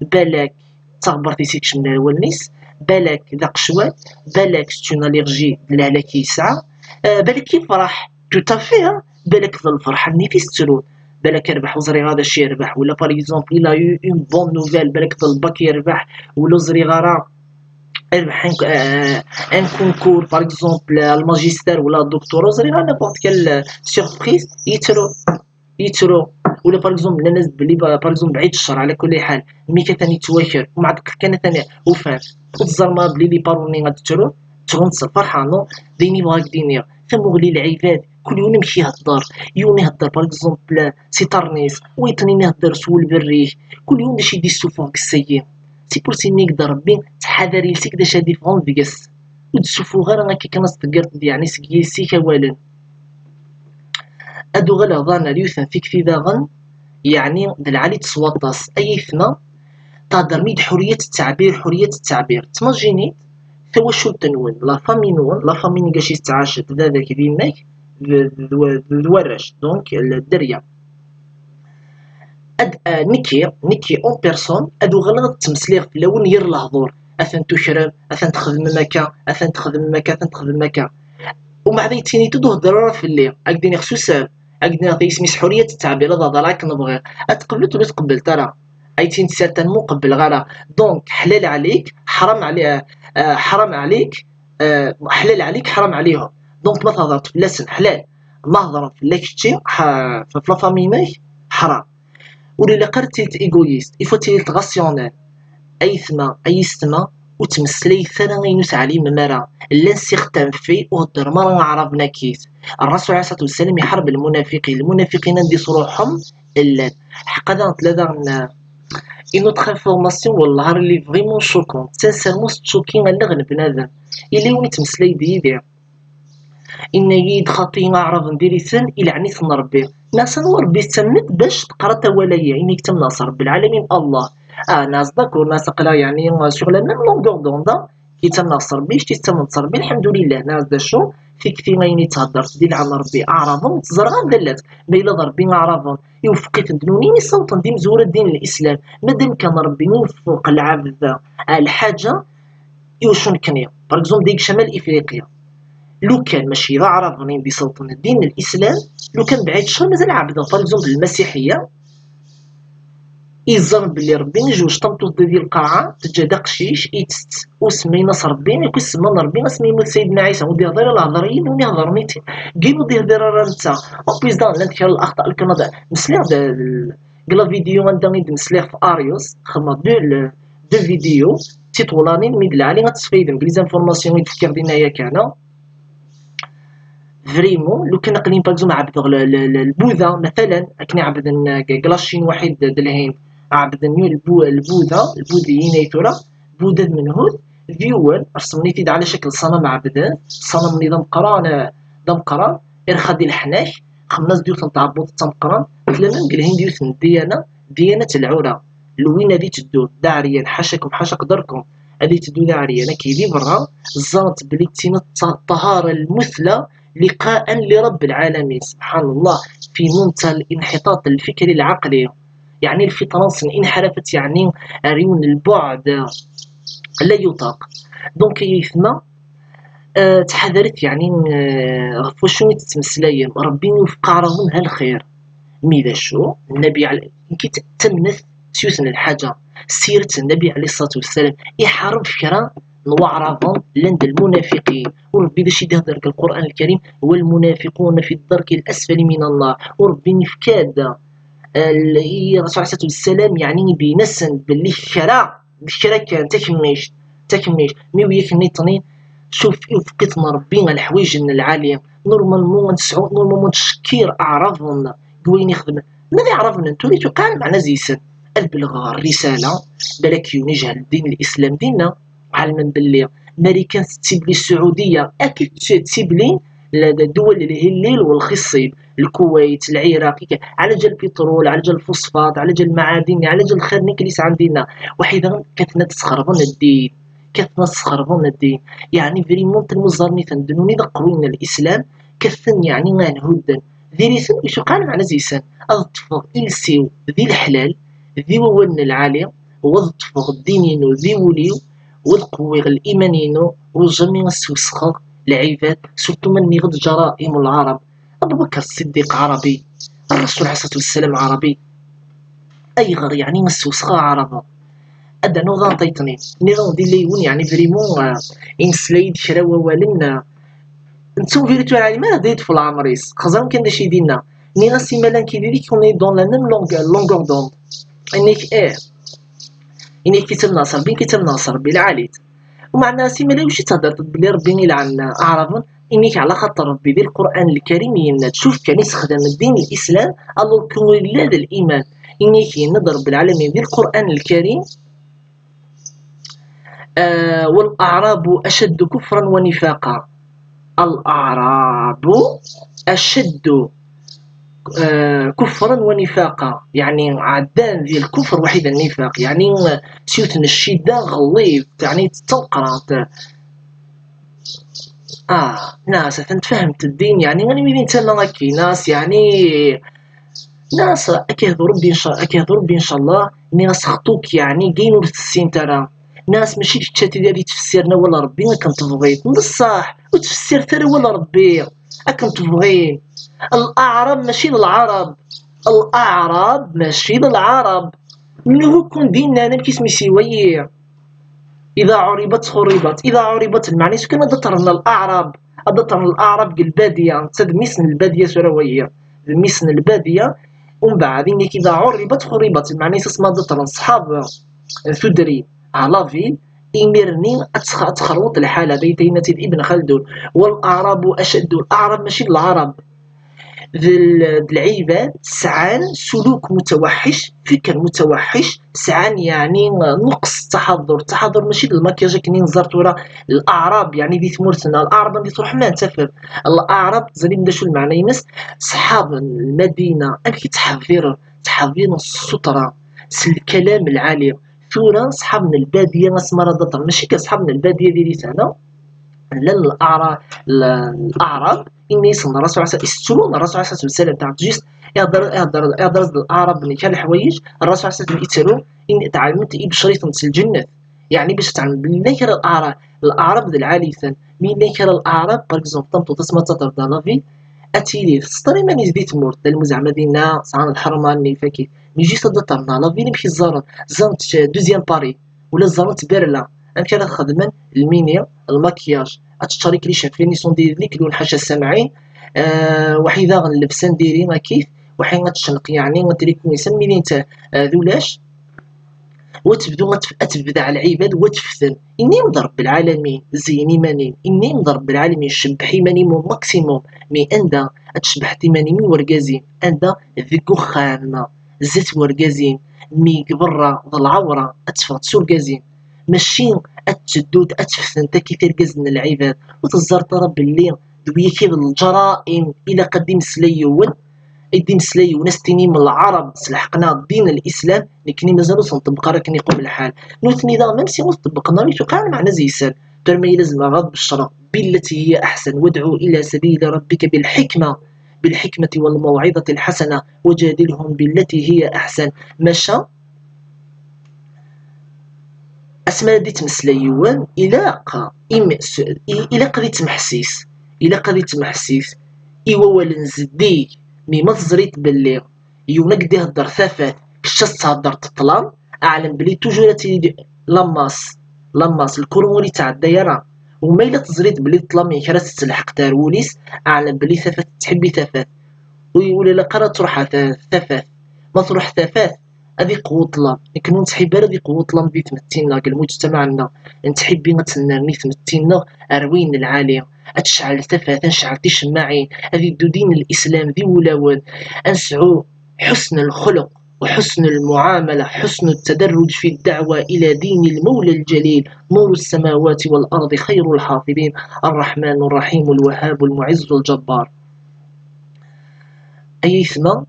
Balak d taɣbert-is ikecmen ar wallen-is, balak d aqecwal, balak c'est une allergie d lehlak i yesɛa, euh, balak yefreḥ, tout à fait, hein, balak d lferḥ-nni i s-ttarun, balak yerbeḥ ur ẓriɣ ara d acu yerbeḥ, wala par exemple, il a eu une bonne nouvelle, balak d lbak yerbeḥ, wala ur ẓriɣ ara yerbeḥ un, euh, un concours, par exemple, euh, le magistère wala doctorat, ur ẓriɣ ara n'importe quelle, euh, surprise, yettru. Yettru. Wala, par exemple, nnan-as-d belli, par exemple, bɛid ccer, ɛla kulli ḥal, mi katan yettwaker, umɛad kan atan ufan. Ur teẓẓar ma belli les parents-nni ad ttrun, ttrun s lferḥ, non? D ayen i bɣiɣ ad k-d-iniɣ. Tamuɣli n lɛibad, kul yiwen amek ihedder. Yiwen ihedder, par exemple, s iṭarren-is, wayeḍ-nni ihedder s wul berrik. Kul yiwen d acu i d-issufeɣ deg ssagi. C'est pour ça i d-yenna Rebbi, ttḥadar iles-ik d acu ad d-iffɣen deg-s. Ur d-ssuffuɣ ara akka kan ad s-tegreḍ, yeɛni, seg yis-ik awalen. Ad uɣaleɣ daɣen ar yiwet n tikti daɣen, yeɛni d lɛali-tt s waṭas. Ay aytma, theddrem-iyi-d ḥuriyat ttaɛbir, ḥuriyat ttaɛbir. Ttmajinit tawacult-nwen, la famille-nwen, la famille-nni gac i tettɛac d baba-k d yemma-k, d, d, d, d warrac, donc, dderya. Ad, ah, nekki, nekki en personne, ad uɣaleɣ ad ttmeslayeɣ fell-awen yir lehdur. Atan tukrem, atan txedmem akka, atan txedmem akka, atan txedmem akka. Umeɛd ad yi-d-tiniḍ ur hedder ara fell-i, ad k-d-iniɣ susem, ad k-d-iniɣ tayesmi s ḥuriyat ttaɛbir, ad hedreɣ akken bɣiɣ. Ad tqebleḍ ula ur tqebbleḍ ara. Ad yi-d-tiniḍ certainement ur qebbleɣ ara. Donc, ḥlal ɛlik, ḥram ɛli-, ah, ah, ḥram ɛlik, ah, ḥlal ɛlik, ḥram ɛlihum. Donc, ma thedreḍ fell-asen ḥlal, ma hedren fell-ak kečči, ḥ-, f-, f la famille-inek, ḥram. Ur ilaq ara ad tiliḍ égoïste, il faut ad tiliḍ rationnel. Aytma, ay yessetma, ur ttmeslayet ara ayen ur teɛlimem ara. Llan certains faits ur heddrem ara aɛraben akkit. Ṛṛasul ɛalayhi ṣṣalatu wassalam iḥareb lmunafiqin. Lmunafiqin anda i ttruḥen, llan. Ḥeqqa daɣen tella daɣen, euh, une autre information, wellah, elle est vraiment choquante. Sincèrement, tettcukki allaɣ n bnadem. Yella yiwen ittmeslay-d yid-i. Inna-yi-d xaṭi aɛraben diri-ten, ilɛen-iten Rebbi. Nnas anwa Rebbi tettamneḍ bac teqraḍ awal-aya, inna-yi tettamneḍ s Rebbi lɛalamin, Allah. Ah, nnas d'accord, nnas aql-aɣ yeɛni sur la même longueur d'onde, ah, kečč tettamneḍ s Rebbi, kečč tettamneḍ s Rebbi, lḥemdulillah, nnas d acu, tikti ayen i theddreḍ di lɛam Rebbi aɛraben, ur teẓriḍ ara d allat, ma yella d Rebbi aɛraben, iwefeq-iten-d nuni mi ssawḍen d imezwura ddin n Lislam, madam kan Rebbi iwefeq lɛebd, ah, lḥaǧa, iwacu nekkni, par exemple, di Camal Ifriqiya, lukan mačči d aɛraben i d-isawḍen ddin n Lislam, lukan bɛid ccer mazal ɛebdeɣ, par exemple, lmasiḥiyya, i yeẓran belli Rebbi izweǧ tameṭṭut di lqaɛa, teǧǧa-d aqcic, ittett, ur semmayen-as Rebbi, akk i semman Rebbi asmi yemmut Sayidna Ɛisa, ur d-ihḍir ara lehḍer-agi, ur ihḍer niti, gin ur d-ihḍir ara netta. En plus daɣen llant kra n laxṭa, lukan ad, mesliɣ-d, deg la vidéo anda i d-mesliɣ f Arius, xedmeɣ deux, deux vidéos, tiṭ ulanin, mi d lɛali ad tesfaydem deg les informations i d-fkiɣ dinna yakan. Vraiment, lukan aql-in, par exemple, ɛebdeɣ le, le, le, lbuda, matalan, akken i ɛebden, euh, deg la Chine waḥid d, d Lhind, ɛebden lbu-, lbuda, lbudiyin ay tura, buda d menhud, d yiwen, resmen-it-id ɛla cakl ṣanam ɛebden, ṣanam-nni d ameqqran, euh, d ameqqran, irxa di leḥnak, xemmen-as-d yiwet n tɛebbuḍt d tameqqrant, tella même deg Lhind yiwet n ddyana, ddyana n lɛura. Lwin ad iteddu d aɛeryan, ḥacakum, ḥaca qderkum, ad iteddu d aɛeryan, akka di berra, ẓrant belli d tin ṭṭahara lmutla, لقاء لرب العالمين، سبحان الله، في منتهى الانحطاط الفكري العقلي. يعني الفطرة انحرفت، يعني، أريون البعد لا يطاق. Donc يثنى، آه، تحذرت، يعني، آه، غف وشو تتمسلايم، ربي يوفق عرضهم هالخير. مي ذا شو النبي عليه، كي تمنث سيوثن الحاجة، سيرة النبي عليه الصلاة والسلام، يحارب فكرة نوعرضا لند المنافقين. وربي ذا شي يهدر القرآن الكريم: "والمنافقون في الدرك الأسفل من النار". وربي نفكاد، آه، الرسول عليه الصلاة والسلام، يعني، بينسن باللي كرا بكرا كان تكميش، تكميش مي وياك نيطنين. شوف، يوفقتنا ربي على الحوايج العالية. نورمالمون نسعو، نورمالمون تشكير أعرابنا، قوين يخدم. ماذا عرفنا؟ انتو اللي توقع معنا زيسن. البلغ الرسالة، بالك يوني جهل الدين الإسلام ديننا. علما باللي ماريكان تسيبلي السعودية، أكيد تسيبلي الدول الهليل والخصيب، الكويت، العراق، على جال البترول، على جال الفوسفات، على جال المعادن، على جال الخير نيك اللي عندنا. وحيدا كتنا تسخربن الدين، كتنا تسخربن الدين. يعني فريمون تلمزرني تندنوني ذا قوين الإسلام، كثن يعني غنهدن. ذي ريثن وشو قال معنا زيسن؟ أضفغ إلسيو ذي الحلال، ذي وولن العالي، وضفغ الدينينو ذي وليو، وذ قويغ الإيمانينو، وجميع السوسخغ العباد، سورتو من نيغد جرائم العرب. أبو بكر الصديق عربي، الرسول عليه الصلاة والسلام عربي. أيغر يعني مسوسخة عربة. أدا نوضان طيطني، نيغان دي ليون يعني فريمون، آه، إنسلايد كرا ووالن، آه، نتو فيرتوال علي ما ديت في العمريس، خزان كان داشي دينا. نيغا سيمالان كي ديري كوني دون لا ميم لونغ، لونغور دوند. إنك إيه. إنك كتاب ناصر، بين كتاب ناصر، بلا عليت. ومعنا سيمالان وشي تهدر بلي ربي يلعن أعرابا، إنك على خاطر ربي ذي القرآن الكريم ينا تشوف كان يستخدم الدين الإسلام، ألور كون لا ذا الإيمان. إنك ينا رب العالمين ذي القرآن الكريم، آه، "والأعراب أشد كفرا ونفاقا". الأعراب أشد، آه، كفرا ونفاقا، يعني عدان ذي الكفر وحيد النفاق، يعني سيوت الشدة غليظ، يعني تتلقى. آه، ناس فهمت الدين، يعني أنا مين تما كي ناس، يعني ناس أكيد ربي إن شاء، أكيد ربي إن شاء الله، ناس خطوك، يعني كاين ورث السين ترى. ناس ماشي تشاتي ديالي تفسيرنا ولا ربي، ما كنت بغيت بصح وتفسير ترى ولا ربي، ما كنت بغيت. الأعراب ماشي العرب، الأعراب ماشي العرب. منو كون ديننا أنا كيسمي سيويه؟ إذا عربت خربت، إذا عربت المعني سكن هذا ترنا الأعراب، هذا ترنا الأعراب قل البادية، تد ميسن البادية سروية، ميسن البادية. ومن بعد إنك إذا عربت خربت المعني سسما هذا ترنا صحاب تدري على فيل. إميرني أتخ-، أتخروط الحالة بيتينة ابن خلدون: "والأعراب أشد"، الأعراب ماشي العرب. ذ-، ذ العباد سعان سلوك متوحش، فكر متوحش، سعان يعني نقص التحضر. التحضر ماشي المكياج كني نزرت ورا الأعراب، يعني ذي ثمورتنا، الأعراب اللي تروح ما تفهم. الأعراب زرين ده شو المعنى ينس؟ صحاب المدينة، أمشي تحضير، تحضير السطرة، س الكلام العالي. ثورة صحاب من البادية، اسمها راه دطر، ماشي كان صحاب من البادية ديالي أنا. لا الأعراب، لا الأعراب، إني يصنع الرسول عليه الصلاة، يسترون الرسول عليه الصلاة والسلام، تاع جيست يهضر، يهضر، يهضر الأعراب اللي كان الحوايج، الرسول عليه الصلاة والسلام يتسرون، إن تعلمت إبشريت نتس الجنة. يعني باش تعلم بلي كان الأعراب، الأعراب ذي العالي ثان، مين كان الأعراب، باغ اكزومبل، تمطو تسمى تضرب دان لافي، أتيلي في السطري ماني زديت مورت، المزعمة دينا، صعان الحرمة، ني فاكي، مي جيست تضرب دان لافي، اللي مشي الزارة، زانت دوزيام باري، ولا زرت بيرلا. أمك راه خدمن الميني، المكياج، أتشتري كلي شافيني سون دير ليك لون حاشا سامعين. آه، وحيدا غنلبسن ديري ما كيف، وحين غتشنق يعني غتريكو يسمي لي انت، آه، ذولاش. وتبدو غتف-، أتبدع العباد وتفتن. إني مضرب بالعالمين، زيني مانين. إني مضرب بالعالمين، شبحي ماني مو ماكسيموم. مي أندا أتشبحتي ماني مي ورقازين. أندا ذيك وخام. زيت ورقازين، مي برا ذ العورة أتفغت سورقازين. ماشي أتجدود أتفثن تاكي ترقز من العباد. وتزار ترى باللي دوية كيف الجرائم إلى قد يمسلي يون، يدي مسلي وناس تيني من العرب سلحقنا دين الإسلام، لكن مازالوا تنطبق راه كان يقوم الحال. نوثني ذا ميم سي مطبقنا ريتو قال معنا زيسان. Terma ilazem ad beccreɣ بالتي هي أحسن, وادع إلى سبيل ربك بالحكمة, بالحكمة والموعظة الحسنة وجادلهم بالتي هي أحسن. Maca asmi ara d-ittmeslay yiwen, ilaq im-, s-, i-, ilaq ad ittemḥessis, ilaq ad ittemḥessis i wawal n zeddig, mi ma teẓriḍ belli yiwen ad k-d-ihedder tafat, kečč ad s-theddreḍ ṭṭlam, ɛlem belli toujours ad tili la masse, la masse, lkurun ur yettɛedday ara. U ma yella teẓriḍ belli ṭṭlam-ik ara tettelḥeq ar wul-is, ɛlem belli tafat tettḥibbi tafat. U-, ur ilaq ara ad truḥ ta-, tafat. Ma truḥ tafat, ad iqwu ṭṭlam. Nekni ur nettḥibbi ara ad iqwu ṭṭlam di tmetti-nneɣ, deg lmujtamaɛ-nneɣ. Nettḥibbi ad tennerni tmetti-nneɣ ar wayen n lɛali, ad tecɛel tafat, ad necɛel ticemmaɛin, ad iddu din n Lislam di wulawen, ad nesɛu حسن الخلق وحسن المعاملة، حسن التدرج في الدعوة إلى دين المولى الجليل، نور السماوات والأرض، خير الحافظين، الرحمن الرحيم، الوهاب، المعز، الجبار. Ay aytma,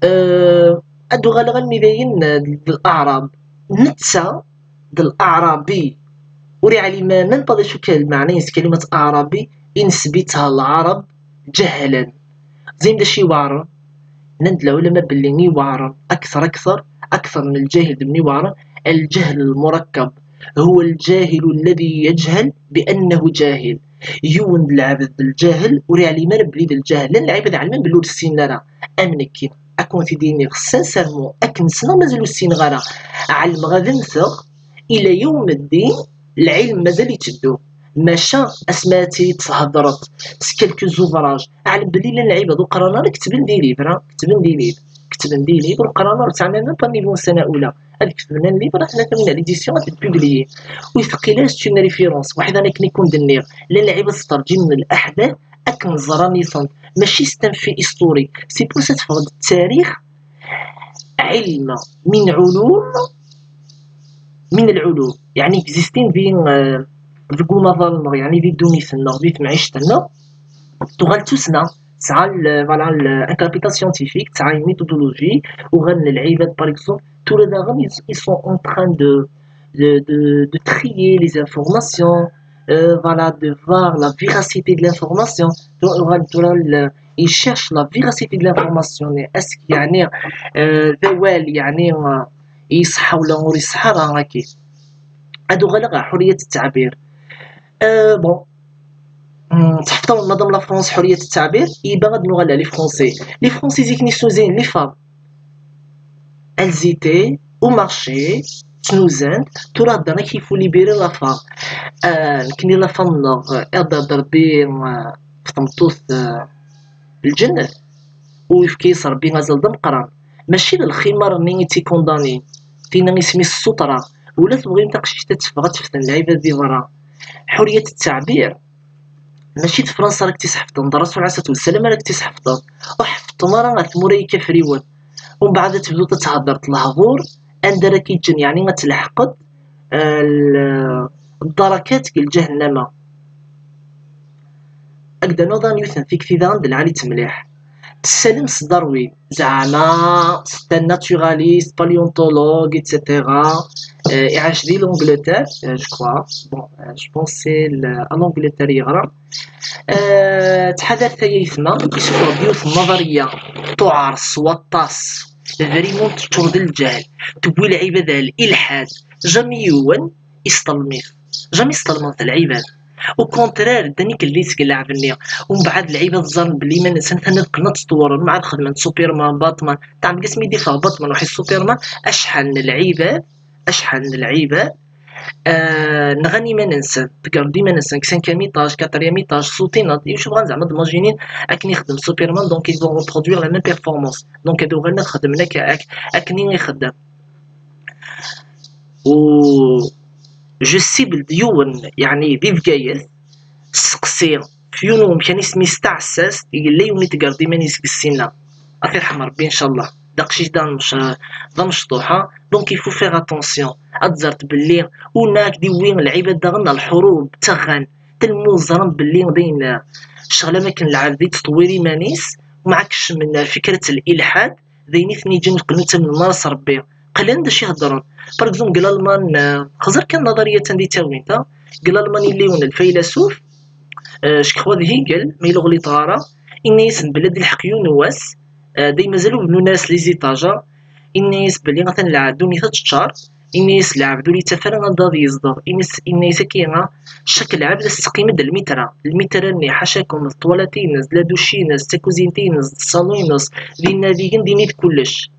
euh, ad uɣaleɣ almi dayen d, d Aɛrab. Netta d Aɛrabi. Ur iɛlim même pas d acu kan lmeɛna-ines kalimat Aɛrabi, inesb-itt ɣer Lɛarab ǧehlen. Ẓim d acu iweɛren? Nnan-d lɛulama belli iweɛren akter, akter, akter n lǧahil d win iweɛren, الجهل المركب. هو الجاهل الذي يجهل بأنه جاهل. Yiwen d lɛebd d lǧahel, ur iɛlim ara belli d lǧahel. Llan lɛibad ɛelmen belli ur ssinen ara. Am nekki, ad ken-t-id-iniɣ sincèrement, akken ssneɣ mazal ur ssineɣ ara. Ɛelmeɣ ad mmteɣ, ila yawm ddin, lɛilm mazal itteddu. Maca asmi ara tili theddreḍ s quelques ouvrages, ɛlem belli llan lɛibad ur qqaren ara, ketben des livres, ha, ketben des livres, ketben des livres, ur qqaren ara, ur sɛan même pas niveau n ssana ula. Ad ketben un livre, aten atan à l'édition, ad t-publier. Ur teqqil ara c'est une référence. Waḥed akken i kun-d-nniɣ, llan lɛibad ttṛǧimen leḥdath akken ẓran-itent. Mačči c'est un fait historique. C'est pour ça teffeɣ-d ttarix ɛilm min ɛulum, min lɛulum, yeɛni existin di, eh, deg umaḍal-nneɣ, yeɛni di ddunit-nneɣ, di temɛict-nneɣ, tuɣal d tussna, tesɛa l-, voilà, l-, un capital scientifique, tesɛa une méthodologie, uɣalen lɛibad, par exemple, tura daɣen, ils, ils sont en train de, de, de, de trier les informations, euh, voilà, de voir la véracité de l'information. Tura, uɣal tura, l-, ils cherchent la véracité de l'information, est-ce que, yeɛni, euh, d awal, yeɛni, euh, iṣeḥḥa wala ur iṣeḥḥa ara, akka. Ad uɣaleɣ ɣer ḥuriyat ttaɛbir. Euh, bon, Hmm, tḥefḍeḍ madame la France ḥuriyat ttaɛbir, iba ad nuɣal ɣer les Français. Les Français zik-nni snuzayen les femmes. Elles étaient au marché, ttnuzant, tura heddren-ak il faut libérer la femme. Euh, nekni la femme-nneɣ, ad d-hedder Rebbi, euh, ɣef tmeṭṭut, euh, lǧennet, u yefka-yas Rebbi azal d ameqqran. Mačči d lximar-nni i tt-ikundanin, tinna isem-is ssutra. Ula tebɣim taqcict ad teffeɣ ad teften lɛibad di berra. Ḥuriyat ttaɛbir. Mačči d Fransa ara k-tt-isḥefḍen, d Rasul ɛisa wassalam ara k-tt-isḥefḍen. Ur ḥeffḍen ara ɣer tmura n yikafriwen. Umbeɛd ad tebduḍ ad theddreḍ lehdur anda ara k-iǧǧen, yeɛni ad tleḥqeḍ, eh, l-, ddarakat deg lǧahennama. Ad k-d-rnuɣ daɣen yiwet n tikti daɣen d lɛali-tt mliḥ. Tessalem s Darwin, zeɛma c'est un naturaliste, paléontologue, et cetera. Euh, iɛac di l'Angleterre, euh, je crois. Bon, euh, je pense c'est le, à l'Angleterre yeɣra. Euh, ttḥadaret ay aytma, yessufeɣ-d yiwet n nnadariya tuɛer s waṭas, vraiment teččur d lǧahl, tewwi lɛibad ar lilḥad, jamais yiwen isṭelmif, jamais sṭelmen-t lɛibad. Au contraire, ddan ikelli seg lɛeb-nni. Umbeɛd lɛibad ẓẓaren belli iman-nsen atan ad qqlen ad ttṭewwren, mɛad xedmen Superman, Batman. Ṭṭɛam deg asmi d-iffeɣ Batman, uḥi Superman, acḥal n lɛibad, acḥal n lɛibad, euh, nɣan iman-nsen, tgerrd iman-nsen, deg cinquième étage, quatrième étage, sutinaḍ, iwacu bɣan zeɛma d-imaginin akken ixeddem Superman, donc ils vont reproduire la même performance. Donc ad uɣalen ad xedmen ak-, ak-, akken i ixeddem. U je cible-d yiwen, yeɛni di Bgayet, sseqsi f yiwen umkan isem-is Taɛessast, yella yiwen i tgerrd iman-is deg ssinna. Ad t-irḥem Rebbi, ncallah. D aqcic d amec-, d amecṭuḥ, ha. Donc il faut faire attention. Ad teẓreḍ belli ur nna ak-d-iwwi lɛibad daɣen ɣer lḥurub, ttaɣan. Tellmu ẓran belli d ayen, ccɣel am akken lɛebd i teṭwir iman-is, u mɛa kecmen ar fikret n lilḥad, d ayen i ten-iǧǧan qqlen ur ttamnen ara s Rebbi. qqlen d acu i heddren. Par exemple, deg Lalman, eh, xẓer kan naḍariya d tandi ttawin ta, deg Lalman yella yiwen n lfaylasuf, eh, cekxwa d Hegel, ma yella ur ɣliṭeɣ ara, inna-yasen belli ad ilḥeq yiwen n wass, eh, day mazal ur bennun ara s les étages, inna-yas belli atan lɛa-, ddunit ad teččar, inna-yas lɛebd ur yettaf ara anda ad yezdeɣ, inna-yas, inna-yas akka, chaque lɛebd ad s-teqqim-d lmitra, lmitra-nni ḥacakum d ṭṭwalat-ines, d la douche-ines, d takuzint-ines, d ṣṣalu-ines, dinna digen, din i d kullec.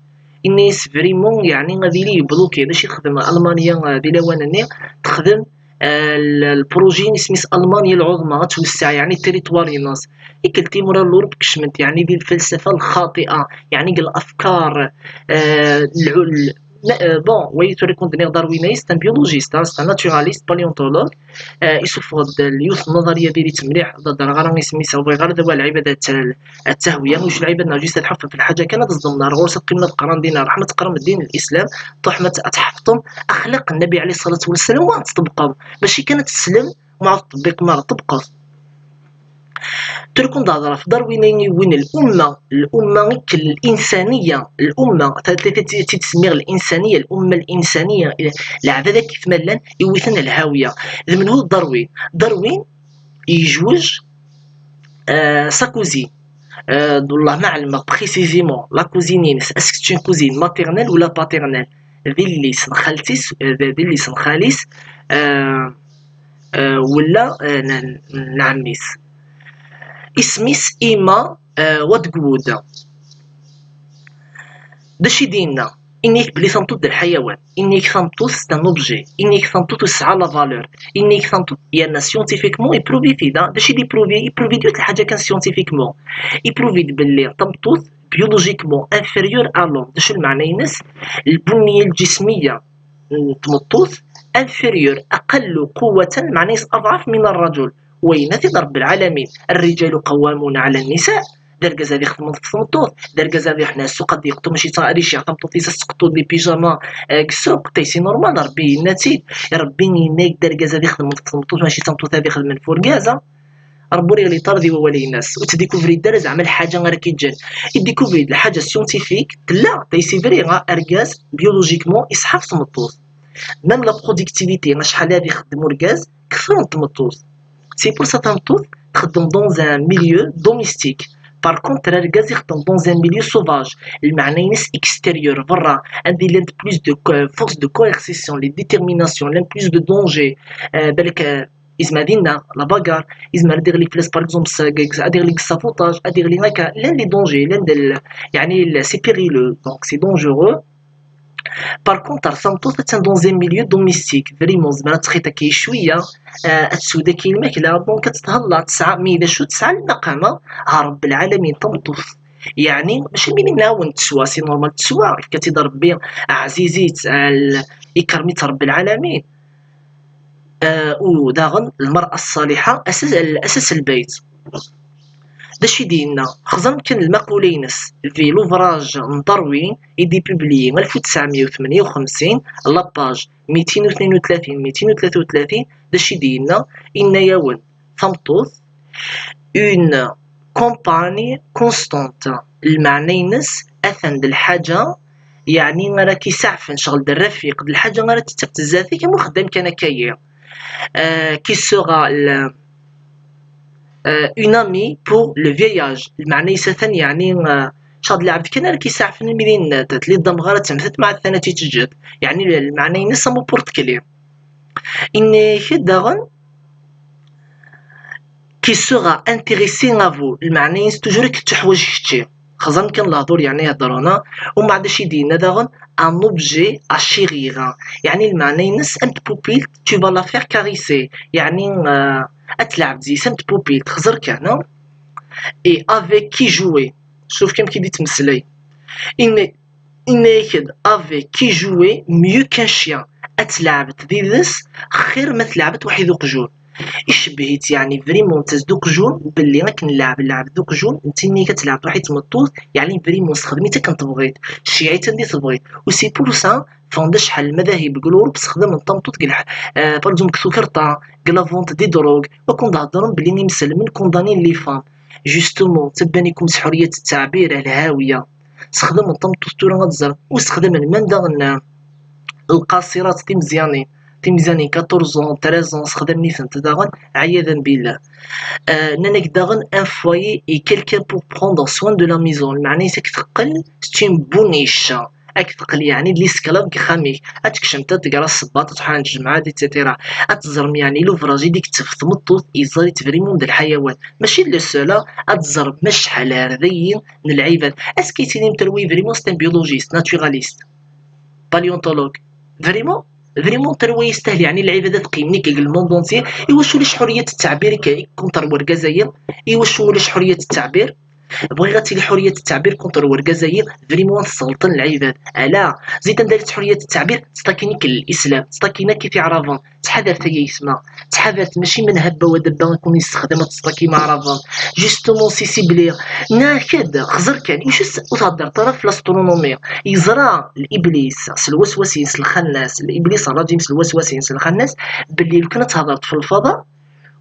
Inna-yas vraiment, yeɛni ad yili yebluki. D acu i texdem Almanya, eh, di lawan-nni? Texdem, eh, l-, lpruji isem-is Almanya Lɛuḍma, ad twesseɛ, yeɛni, territoire-ines. Ikel timura n Lewṛup kecment, yeɛni, di lfalsafa lxaṭi'a, yeɛni, deg lafkar, eh, lɛu-, l-, na-, eh, bon, wayi tura kun d-nniɣ Darwin-ayi, c'est un biologiste, hein, c'est un naturaliste, paléontologue. Eh, isuffeɣ-d yiwet n nnaḍerya diri-tt mliḥ, ad d-rreɣ ara isem-is, ur bɣiɣ ara ad awal lɛibad ad tt-, ad ttahwiya, ur lɛibad neɣ juste ad ḥuffen f lḥaǧa kan, ad ẓḍmen ar ɣur-s, ad qqimen ad qqaren din, ar ḥma ad teqqarem ddin n Lislam, truḥem ad, ad tḥefḍem axlaq n Nnabi ɛli ṣṣalatu wessalam, wa ad tṭebbqem, mačči kan ad teslem, ma ad tṭebbiqem ara, ṭebbqet. Tura kun d-hedreɣ ɣef Darwin-ayi iwwin l'umma, l'umma ikel l'insaniya, l'umma, ta-, ta-, ta-, ta-, tt-id-semmiɣ l'insaniya, l'umma l'insaniya, lɛebad akk kif ma llan, iwwi-ten lhawiya. D menhu Darwin? Darwin yejwej, euh, sa cousine. Euh, d wallah ma ɛelmeɣ précisément la cousine-ines, est-ce que c'est une cousine maternelle ou la paternelle? D yelli-s n xalti-s, euh, d, d yelli-s n xali-s, euh, euh, wala, euh, n, n ɛemmi-s. Isem-is Emma, euh, Wedgwood. D acu i d-yenna? Inna-yak belli tameṭṭut d lḥayawan, inna-yak tameṭṭut c'est un objet, inna-yak tameṭṭut ur tesɛa la valeur, inna-yak tameṭṭut, yerna scientifiquement iprouvi-t-id, ah, d acu i d-iprouvi? Iprouvi-d yiwet lḥaǧa kan scientifiquement. Iprouvi-d belli tameṭṭut biologiquement inférieure à l'homme. D acu lmeɛna-ines? Lbunniya lǧismiya n tmeṭṭut inférieure, aqallu quwwatan, lmeɛna-ines aḍɛaf min rrajul. Wayen ad t-id Rebbi lɛalamin, الرجال قوامون على النساء. D argaz ad ixedmen ɣef tmeṭṭut, d argaz ad iruḥen ar ssuq ad yeqṭu, mačči d ta-, ad iceyyeɛ tameṭṭut-is ad s-teqṭu des pyjamas, eh, deg ssuq, tay c'est normal, Rebbi yenna-tt-id. Rebbi yenna-yak d argaz ad ixedmen ɣef tmeṭṭut, mačči d tameṭṭut ad ixedmen f urgaz, ah. Rebbi ur iɣliṭ ara di wawal-ines, ur ttdikuvri-d ara zeɛma lḥaǧa ara k-iǧǧen. Idikuvri-d lḥaǧa scientifique, tella, tay c'est vrai, ah, argaz, biologiquement, iṣeḥḥa ɣef tmeṭṭut. Même la productivité, acḥal ad ixeddem urgaz, kter n tmeṭṭut. C'est pour ça tameṭṭut txeddem dans un milieu domestique. Par contre, argaz ixeddem dans un milieu sauvage, lmeɛna-ines extérieur, berra, anda i llant plus de co-, force de coercition, les déterminations, llant plus de danger, euh, balak, euh, izmer ad ineɣ, la bagarre, izmer ad iɣli fell-as, par exemple, s-, ad iɣli deg sabotage, ad iɣli akka, llan les dangers, llan d l-, yeɛni, l-, c'est périlleux, donc c'est dangereux. Par contre, tameṭṭut attan dans un milieu domestique, vraiment, zemreɣ ad txiḍ akka cwiya, euh, ad teswed akka lmakla, donc ad tethelleḍ, tesɛa, mi d acu tesɛa lmaqama, ah, Rebbi lɛalamin, tameṭṭut. Yeɛni, mačči mi nɛawen teswa, c'est normal teswa, yefka-tt-id Rebbi, ɛziz-itt, al-, ikerrem-itt Rebbi lɛalamin. Euh, u daɣen, lmer'a ṣṣaliḥa, asas, asas n lbayt. D acu i d-yenna? Xẓer kan lmaqula-ines di l'ouvrage n Darwin i d-ipubliyi alef u tesɛemya u tmenya u xemsin, la page mitin u tnin u tlatin, mitin u tlata u tlatin, d acu i d-yenna? Inna-yawen, tameṭṭut, une compagne constante. Lmeɛna-ines, atan d lḥaǧa, yeɛni ara k-isaɛfen, ccɣel d rrafiq, d lḥaǧa ara tt-tafeḍ zdat-k am uxeddam kan akka-yi. Euh, qui sera le, euh, une amie pour le vieil âge. Lmeɛna-is atan, yeɛni, euh, ccɣel d lɛebd kan ara k-isaɛfen imi d inna, tliḍ d amɣar ad temtet, ma atan ad tt-teǧǧeḍ. Yeɛni, lmeɛna-ines am uportekli. Inna-yak-d daɣen, qui sera intéressé à vous, lmeɛna-ines toujours ad k-teḥwaǧ kečči. Xẓer kan lehdur yeɛni heddren, ah. Umbeɛd acu i d-yenna daɣen? Un objet à chérir. Yeɛni lmeɛna-ines am tpupilt, tu vas la faire caresser. Yeɛni, euh, ad tleɛbeḍ yis-s am tpupilt, xẓer kan, ah. Et avec qui jouer? Cuf kan amek i d-yettmeslay. Inna-, Inna-yak-d, avec qui jouer mieux qu'un chien. Ad tleɛbeḍ d yid-s xir ma tleɛbeḍ waḥid uqjun. Icebbeh-itt, yeɛni vraiment d uqjun, belli akken nleɛb, nleɛb d uqjun, netta inna-yak ad tleɛbeḍ waḥid tmeṭṭut, yeɛni vraiment sexdem-itt akken tebɣiḍ, ceyyeɛ-itt anda tebɣiḍ. U c'est pour ça, ffɣen-d acḥal n lmadahib deg l'Europe sexdamen tameṭṭut deg lḥ-, euh, par exemple deg tukerḍa, deg la vente des drogues, wa kun d-heddren belli imselmen condamnen les femmes. Justement, ttabanen-ikum s ḥuriyat ttɛbir, ah, lhawiya. Sexdamen tameṭṭut tura ad ẓren, ur sexdamen même daɣen lqaṣirat timeẓyanin, timeẓyanin quatorze ans, treize ans, sexdamen-itent daɣen, ɛiyadan billah. Euh, nnan-ak daɣen un foyer est quelqu'un pour prendre soin de la maison, lmeɛna-is ad k-teqqel c'est une bonne niche, ad k-teqqel yeɛni d l'esclave deg uxxam-ik, ad tekcem tiṭ gar ṣṣebbat, ad tḥuren lǧemɛa, et cetera. Ad teẓrem yeɛni l'ouvrage i d-tettaf tmeṭṭut, yeẓra-tt vraiment d lḥayawan. Mačči d le seul, ad teẓrem acḥal ar dayi n lɛibad. Est-ce que yettili terwi vraiment c'est un biologiste, naturaliste, paléontologue? Vraiment, vraiment terwi yestahel yeɛni lɛibad ad qqimen deg le monde entier. Iwacu ulac ḥuriyat ttaɛbir i contre wergaz-agi? Iwacu ulac ḥuriyat ttaɛbir? Bɣiɣ ad tili ḥuriyat ttaɛbir contre wergaz-agi, vraiment ad sselṭen lɛibad. Ala, zid anda ḥuriyat ttaɛbir, ttḍakin-ik l'islam, ttḍakin-ak i tiɛraben. Ttḥadaret ay aytma, ttḥadaret, mačči من هب ودب ad ken-yessexdem ad tettḍakim aɛraben. Justement c'est ciblé. Nnan-ak-d, xẓer kan, iwacu ur theddreḍ ara f l'astronomie? Yeẓra l'iblis s lwaswas-ines lxannas, l'iblis rrajim s lwaswas-ines lxannas, belli lukan ad thedreḍ f lfaḍa,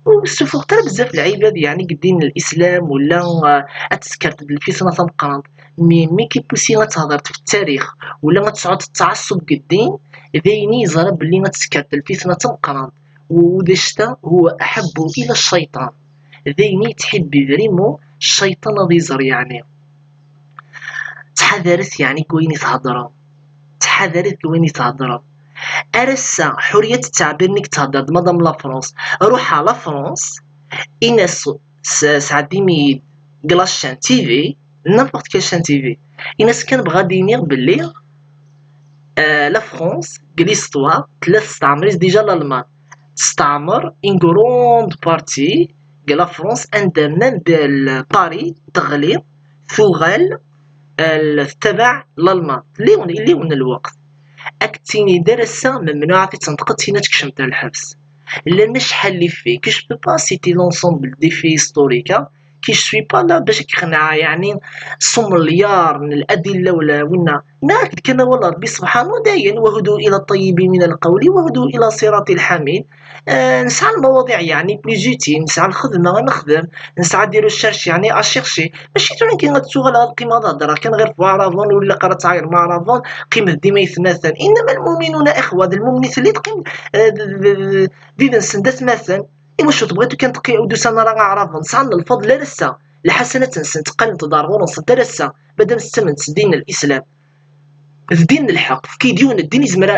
ur ssufuɣet ara bezzaf lɛibad yeɛni deg ddin n l'islam, wala, ah, ad teskerteḍ lfitna tameqqrant. Mi, mi k-ipusi ad thedreḍ f ttarix, wala ad tesɛuḍ ttɛaṣub deg ddin, d ayen i yeẓra belli ad teskerteḍ lfitna tameqqrant. U, u d acta, هو أحب إلى الشيطان. D ayen i yettḥibbi vraiment cciṭan ad iẓer yeɛni. Ttḥadaret yeɛni deg wayen i theddrem. Ttḥadaret deg wayen i theddrem. Ar ass-a, ḥuriyat ttaɛbir-nni i theddreḍ, madame la France. Ruḥ ɣer la France, in-as s-, sɛeddim-iyi-d deg la chaîne T V, n'importe quelle chaîne T V. In-as kan bɣiɣ ad d-iniɣ belli, euh, la France, deg l'histoire, tella testeɛmer-it déjà l'Allemagne. Testeɛmer une grande partie deg la France, anda même belle Paris teɣli, tuɣal, euh, tettabaɛ l'Allemagne. Liwen, liwen n lweqt. Ad k-tini d ar ass-a, memnuɛat i tenṭeq, ad tini ad tkecmeḍ ar lḥebs. Llan acḥal les faits, que je peux pas citer l'ensemble des faits historiques, hein, que je suis pas là باش نقنع يعني صوم مليار من الأدلة ولا ونا. ناكد كما ولا ربي سبحانه داين: وهدوا إلى الطيب من القول وهدوا إلى صراط الحميد. آه، نسعى المواضيع يعني plus utiles، نسعى الخدمة نخدم، نسعى des recherches يعني à chercher. ماشي tura كي غتسوغ على القيمة هضرة كان غير في عرفان ولا قرات غير مع عرفان، قيمة ديما يثناثن. إنما المؤمنون إخوة، المؤمنين اللي تقيم، آه، د-، د-، د-، ديدن سندات مثلا. Iwacu tebɣiḍ kan teqqi-, ur d-usan ara Aɛraben, sɛan lfeḍl ar ass-a, lḥasanat-nsen tteqqalent-d ar ɣur-nsent ar ass-a, madam tettamen s ddin n Lislam. D ddin n lḥeqq, fki-d yiwen n ddin izmer a,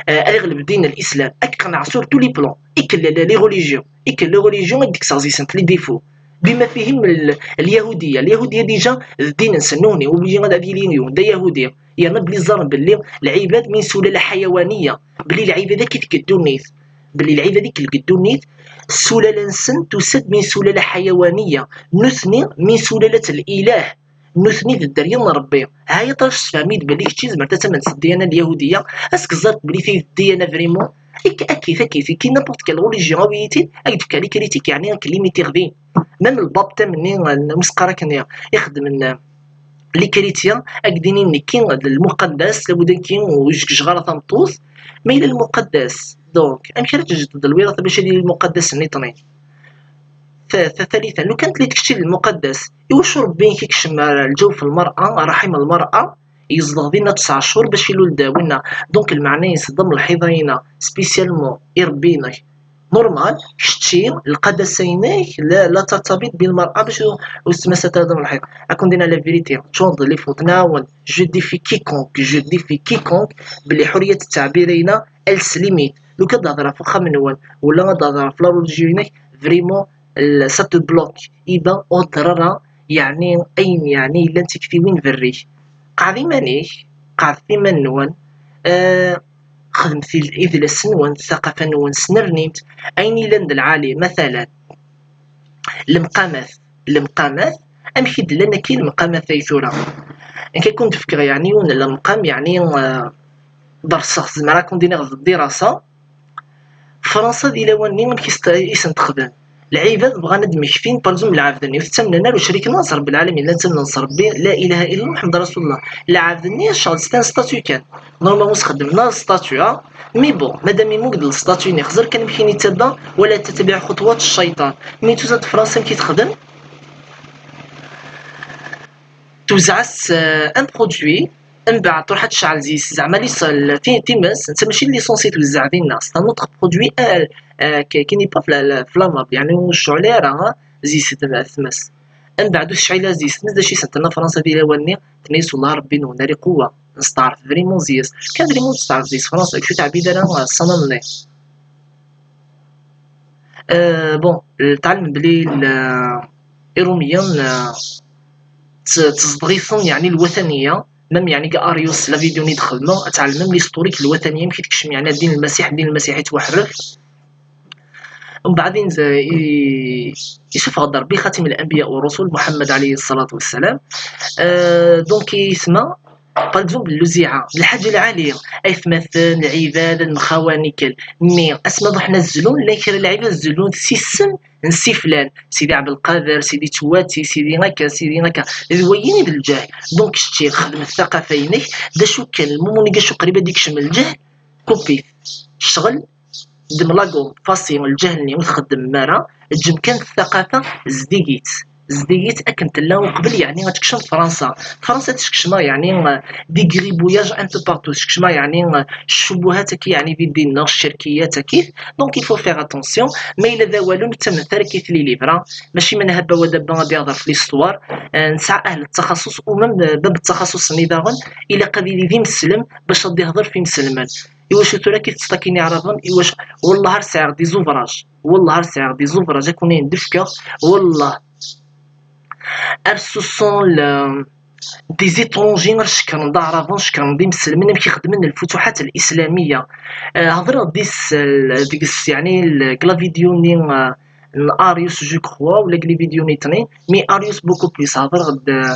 a, ad iɣleb ddin n Lislam, ad k-qenɛeɣ sur tous les plans, i kell les religions, i kell les religions ad d-kkseɣ zi-sent les défauts, bima fihim l-, lyahudiya. Lyahudiya déjà d ddin-nsen, nuhni, obligé ad, ad yili yiwen d ayahudi, yerna belli ẓẓaren belli lɛibad min sulala ḥayawaniya, belli lɛibad akk i deg ddunit, belli lɛibad i deg ddunit, sulala-nsen tusa-d min sulala ḥayawaniya, nutni min sulalat lilah, nutni d dderya n Rebbi. Ha yaṭac sefhem-iyi-d belli kečč izmer ad tamneḍ s ddiyana lyahudiya, ad s-k-ẓẓart belli ti d ddiyana vraiment, ik-, akkit, akkit, ki n'importe quelle religion, awi-yi-tt-id, ad k-d-fkeɣ les critiques, yeɛni ad k-limitiɣ din. Même lbab tam-nni n useqqar akken ixeddmen les chrétiens, ad k-d-inin nekki d lmuqaddas, labud ad k-inin ur jegjeɣ ara tameṭṭut, ma yella lmuqaddas, donc, amek ara tjebdeḍ lwirata bac ad yili lmuqaddas nniṭni? Ta-, ta-, talita, lukan tlit kečči d lmuqaddas, iwacu Rebbi i k-ikcem ar lǧawf n lmar'a, ar ṛṛḥim n lmar'a, yezdeɣ dinna tesɛa cchur bac ilul-d winna? Donc, lmeɛna-ines d amleḥḥiḍ-a-ina, spécialement irebbi-inek. Normal, kečči, lqadasa-inek, la, la tertabiṭ bi lmar'a bac ur, ur tettmasat ara d amleḥḥiḍ. Ad ken-d-iniɣ la vérité, tcuneḍ les fautes, nɛawen, je défie quiconque, je défie quiconque, belli ḥuriyat ttaɛbir-a-ina, elle se limite. Lukan ad d-hedreɣ ɣef uxxam-nwen, wala ad d-hedreɣ ɣef la religion-inek, vraiment, l-, ça te bloque. Iban ur hedder ara, yeɛni, ayen, yeɛni, yellan d tiktiwin berrik. Qɛed iman-ik, qɛedet iman-nwen, eh, xedmet il-, idles-nwen, ssaqafa-nwen, snernimt, ayen yellan d lɛali, matalan, lemqamat, lemqamat, amek i d-llan akka lemqamat ay tura? Nekk ad ken-d-fkeɣ, yeɛni, yiwen n lemqam, yeɛni, eh, derseɣ, zemreɣ ad ken-d-iniɣ d ddirasa. Fransa di lawan-nni amek i s-, i sen-texdem? Lɛibad bɣan ad d-mmektin, par exemple, lɛebd-nni ur t-ttamnen ara ucrik-nni s Rebbi lɛalamin, la ttamnen s Rebbi, la ilaha illa Muḥemmed rasulullah. Lɛebd-nni yecɣel s un statut kan. Normalement ur s-xeddmen ara statut, ha? Mais bon, madame yemmug-d le statut-nni, xẓer kan amek i yettadda, ولا تتبع خطوات الشيطان. Mi tusa-d Fransa amek i texdem? Twezzeɛ-as, euh, un produit, mbeɛd truḥ ad tecɛel zzi-s, zeɛma les sols, ti-, times, netta mačči l'essence i twezzeɛ dinna, c'est un autre produit, euh, euh, qui, qui n'est pas fla-, la-, flammable, yeɛni ur tecɛel ara, ha, zzi-s tm-, tmes. Mbeɛd ur tecɛil ara zzi-s tmes, d acu i sen-tenna Fransa di lawan-nni? Tenna-yas: "Wellah Rebbi-nwen ar iqewwa, nesteɛṛef vraiment zzi-s." Kan vraiment testeɛṛef zzi-s Fransa, acu teɛbid ara ṣṣanam-nni. Euh, bon, tɛelmem belli l-, Iṛumiyen, euh, tt-, tzedɣ-iten, yeɛni, lwataniya, même, yeɛni, deg Arius, la vidéo-nni d-xedmeɣ, ad tɛelmem l'historique n lwataniya, amek i tekcem, yeɛni, ddin n Lmasiḥ, ddin n Lmasiḥ yettwaḥref. Mbeɛd inza-, i-, isuffeɣ-d Ṛebbi xatim l-anbiya u ṛṛusul, Muḥemmed ɛalayhi ṣṣalatu wa ssalam. Euh, donc, yesma, par exemple, lewziɛa, d lḥaǧa lɛali, aytmaten, lɛibad, lemxawan, ikel. Mais asmi ad ruḥen ad zlun, llan kra n lɛibad zlun s isem n si flan, Sidi Ɛebdelqader, Sidi Ttwati, Sidi akka, Sidi akka. D wayi i d lǧahl. Donc, kečči xdem ttaqafa-inek, d acu kan, lmumun i acu qrib ad ikcem lǧahl, kupi-t. Ccɣel, ddem lagum, fasi, lǧahl-nni ur txeddmem ara, ǧǧem kan ttaqafa, zdig-itt. Zdig-itt akken tella uqbel, yeɛni, ad tekcem Fransa. Fransa ad tekcem, yeɛni, euh, des gribouillages un peu partout. Tekcem, yeɛni, euh, ccubuhat-agi, yeɛni, di ddin-nneɣ, ccerkiyat-agi. Donc, il faut faire attention. Ma yella d awal ur nettamen ara ki tli libra, mačči ma nhebba wa dabba ad yehder f l'histoire. Euh, nesɛa ahl ttaxaṣuṣ, u même, euh, bab ttaxaṣuṣ-nni daɣen, ilaq ad yili d imeslem bac ad yehder f imeslmen. Iwacu tura ki teṭṭeḍ akkin iɛraben, iwacu, wallah ar sɛiɣ des ouvrages. Wallah ar sɛiɣ des ouvrages, ad ken-ayen d-fkeɣ, wallah. Ar sussan le, des étrangers, ar cekkren d aɛraben, cekkren d imselmen, amek i xedmen lfutuḥat l-islamiyya. Eh, hedreɣ dis, deg-s, yeɛni, deg la vidéo-nni, eh, n Arius, je crois, wala deg les vidéos nitni, mais Arius beaucoup plus, hedreɣ-d, eh,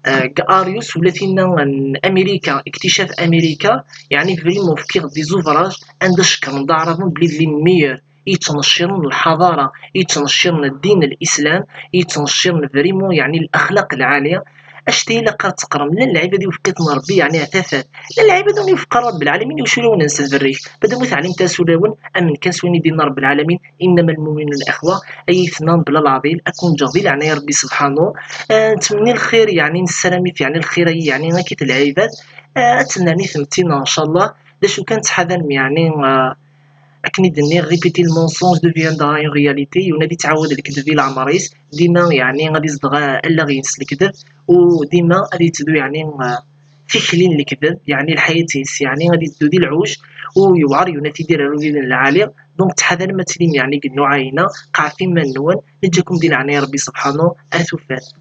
eh, deg Arius, wala tinna n Amirika, ikticaf Amirika, yeɛni, vraiment, fkiɣ des ouvrages, anda cekkren d aɛraben, belli d les meilleurs, i yettnecciren lḥaḍara, i yettnecciren ddin n Lislam, i yettnecciren vraiment, yeɛni, laxlaq lɛali. Acta ilaq ad teqqrem, llan lɛibad i wefqiten Rebbi, yeɛni, ar tafat. Llan lɛibad ur iwefq ara Rebbi lɛalamin, iwacu ur awen-nsen berrik? Madam ur teɛlimt ara s ulawen, amen kan s wayen i d-yenna Rebbi lɛalamin, إنما المؤمنون إخوة. Ay aytma, bla leɛḍil, ad ken-ǧǧeɣ di leɛnaya Rebbi subḥanu. Eh, nettmenni lxir, yeɛni, nessaram-it, yeɛni, lxir-ayi, yeɛni, akkit lɛibad. Eh, ad tennerni tmetti-nneɣ, ncallah. D acu kan, ttḥadarem, yeɛni, eh, akken i d-nniɣ, répéter le mensonge deviendra une réalité. Yiwen ad yettɛawad lekdeb i leɛmer-is, dima, yeɛni, ad izdeɣ allaɣ-ines lekdeb, u dima ad yetteddu, yeɛni, eh, tikli n lekdeb, yeɛni lḥayat-is, yeɛni ad yetteddu di lɛuj, u yewɛer yiwen ad t-id-irr ar ubrid n lɛali. Donc, ttḥadarem ad tilim, yeɛni, deg nnuɛayna, qeɛɛet iman-nwen, neǧǧa-kum di leɛnaya Rebbi subḥanu, ar tufat.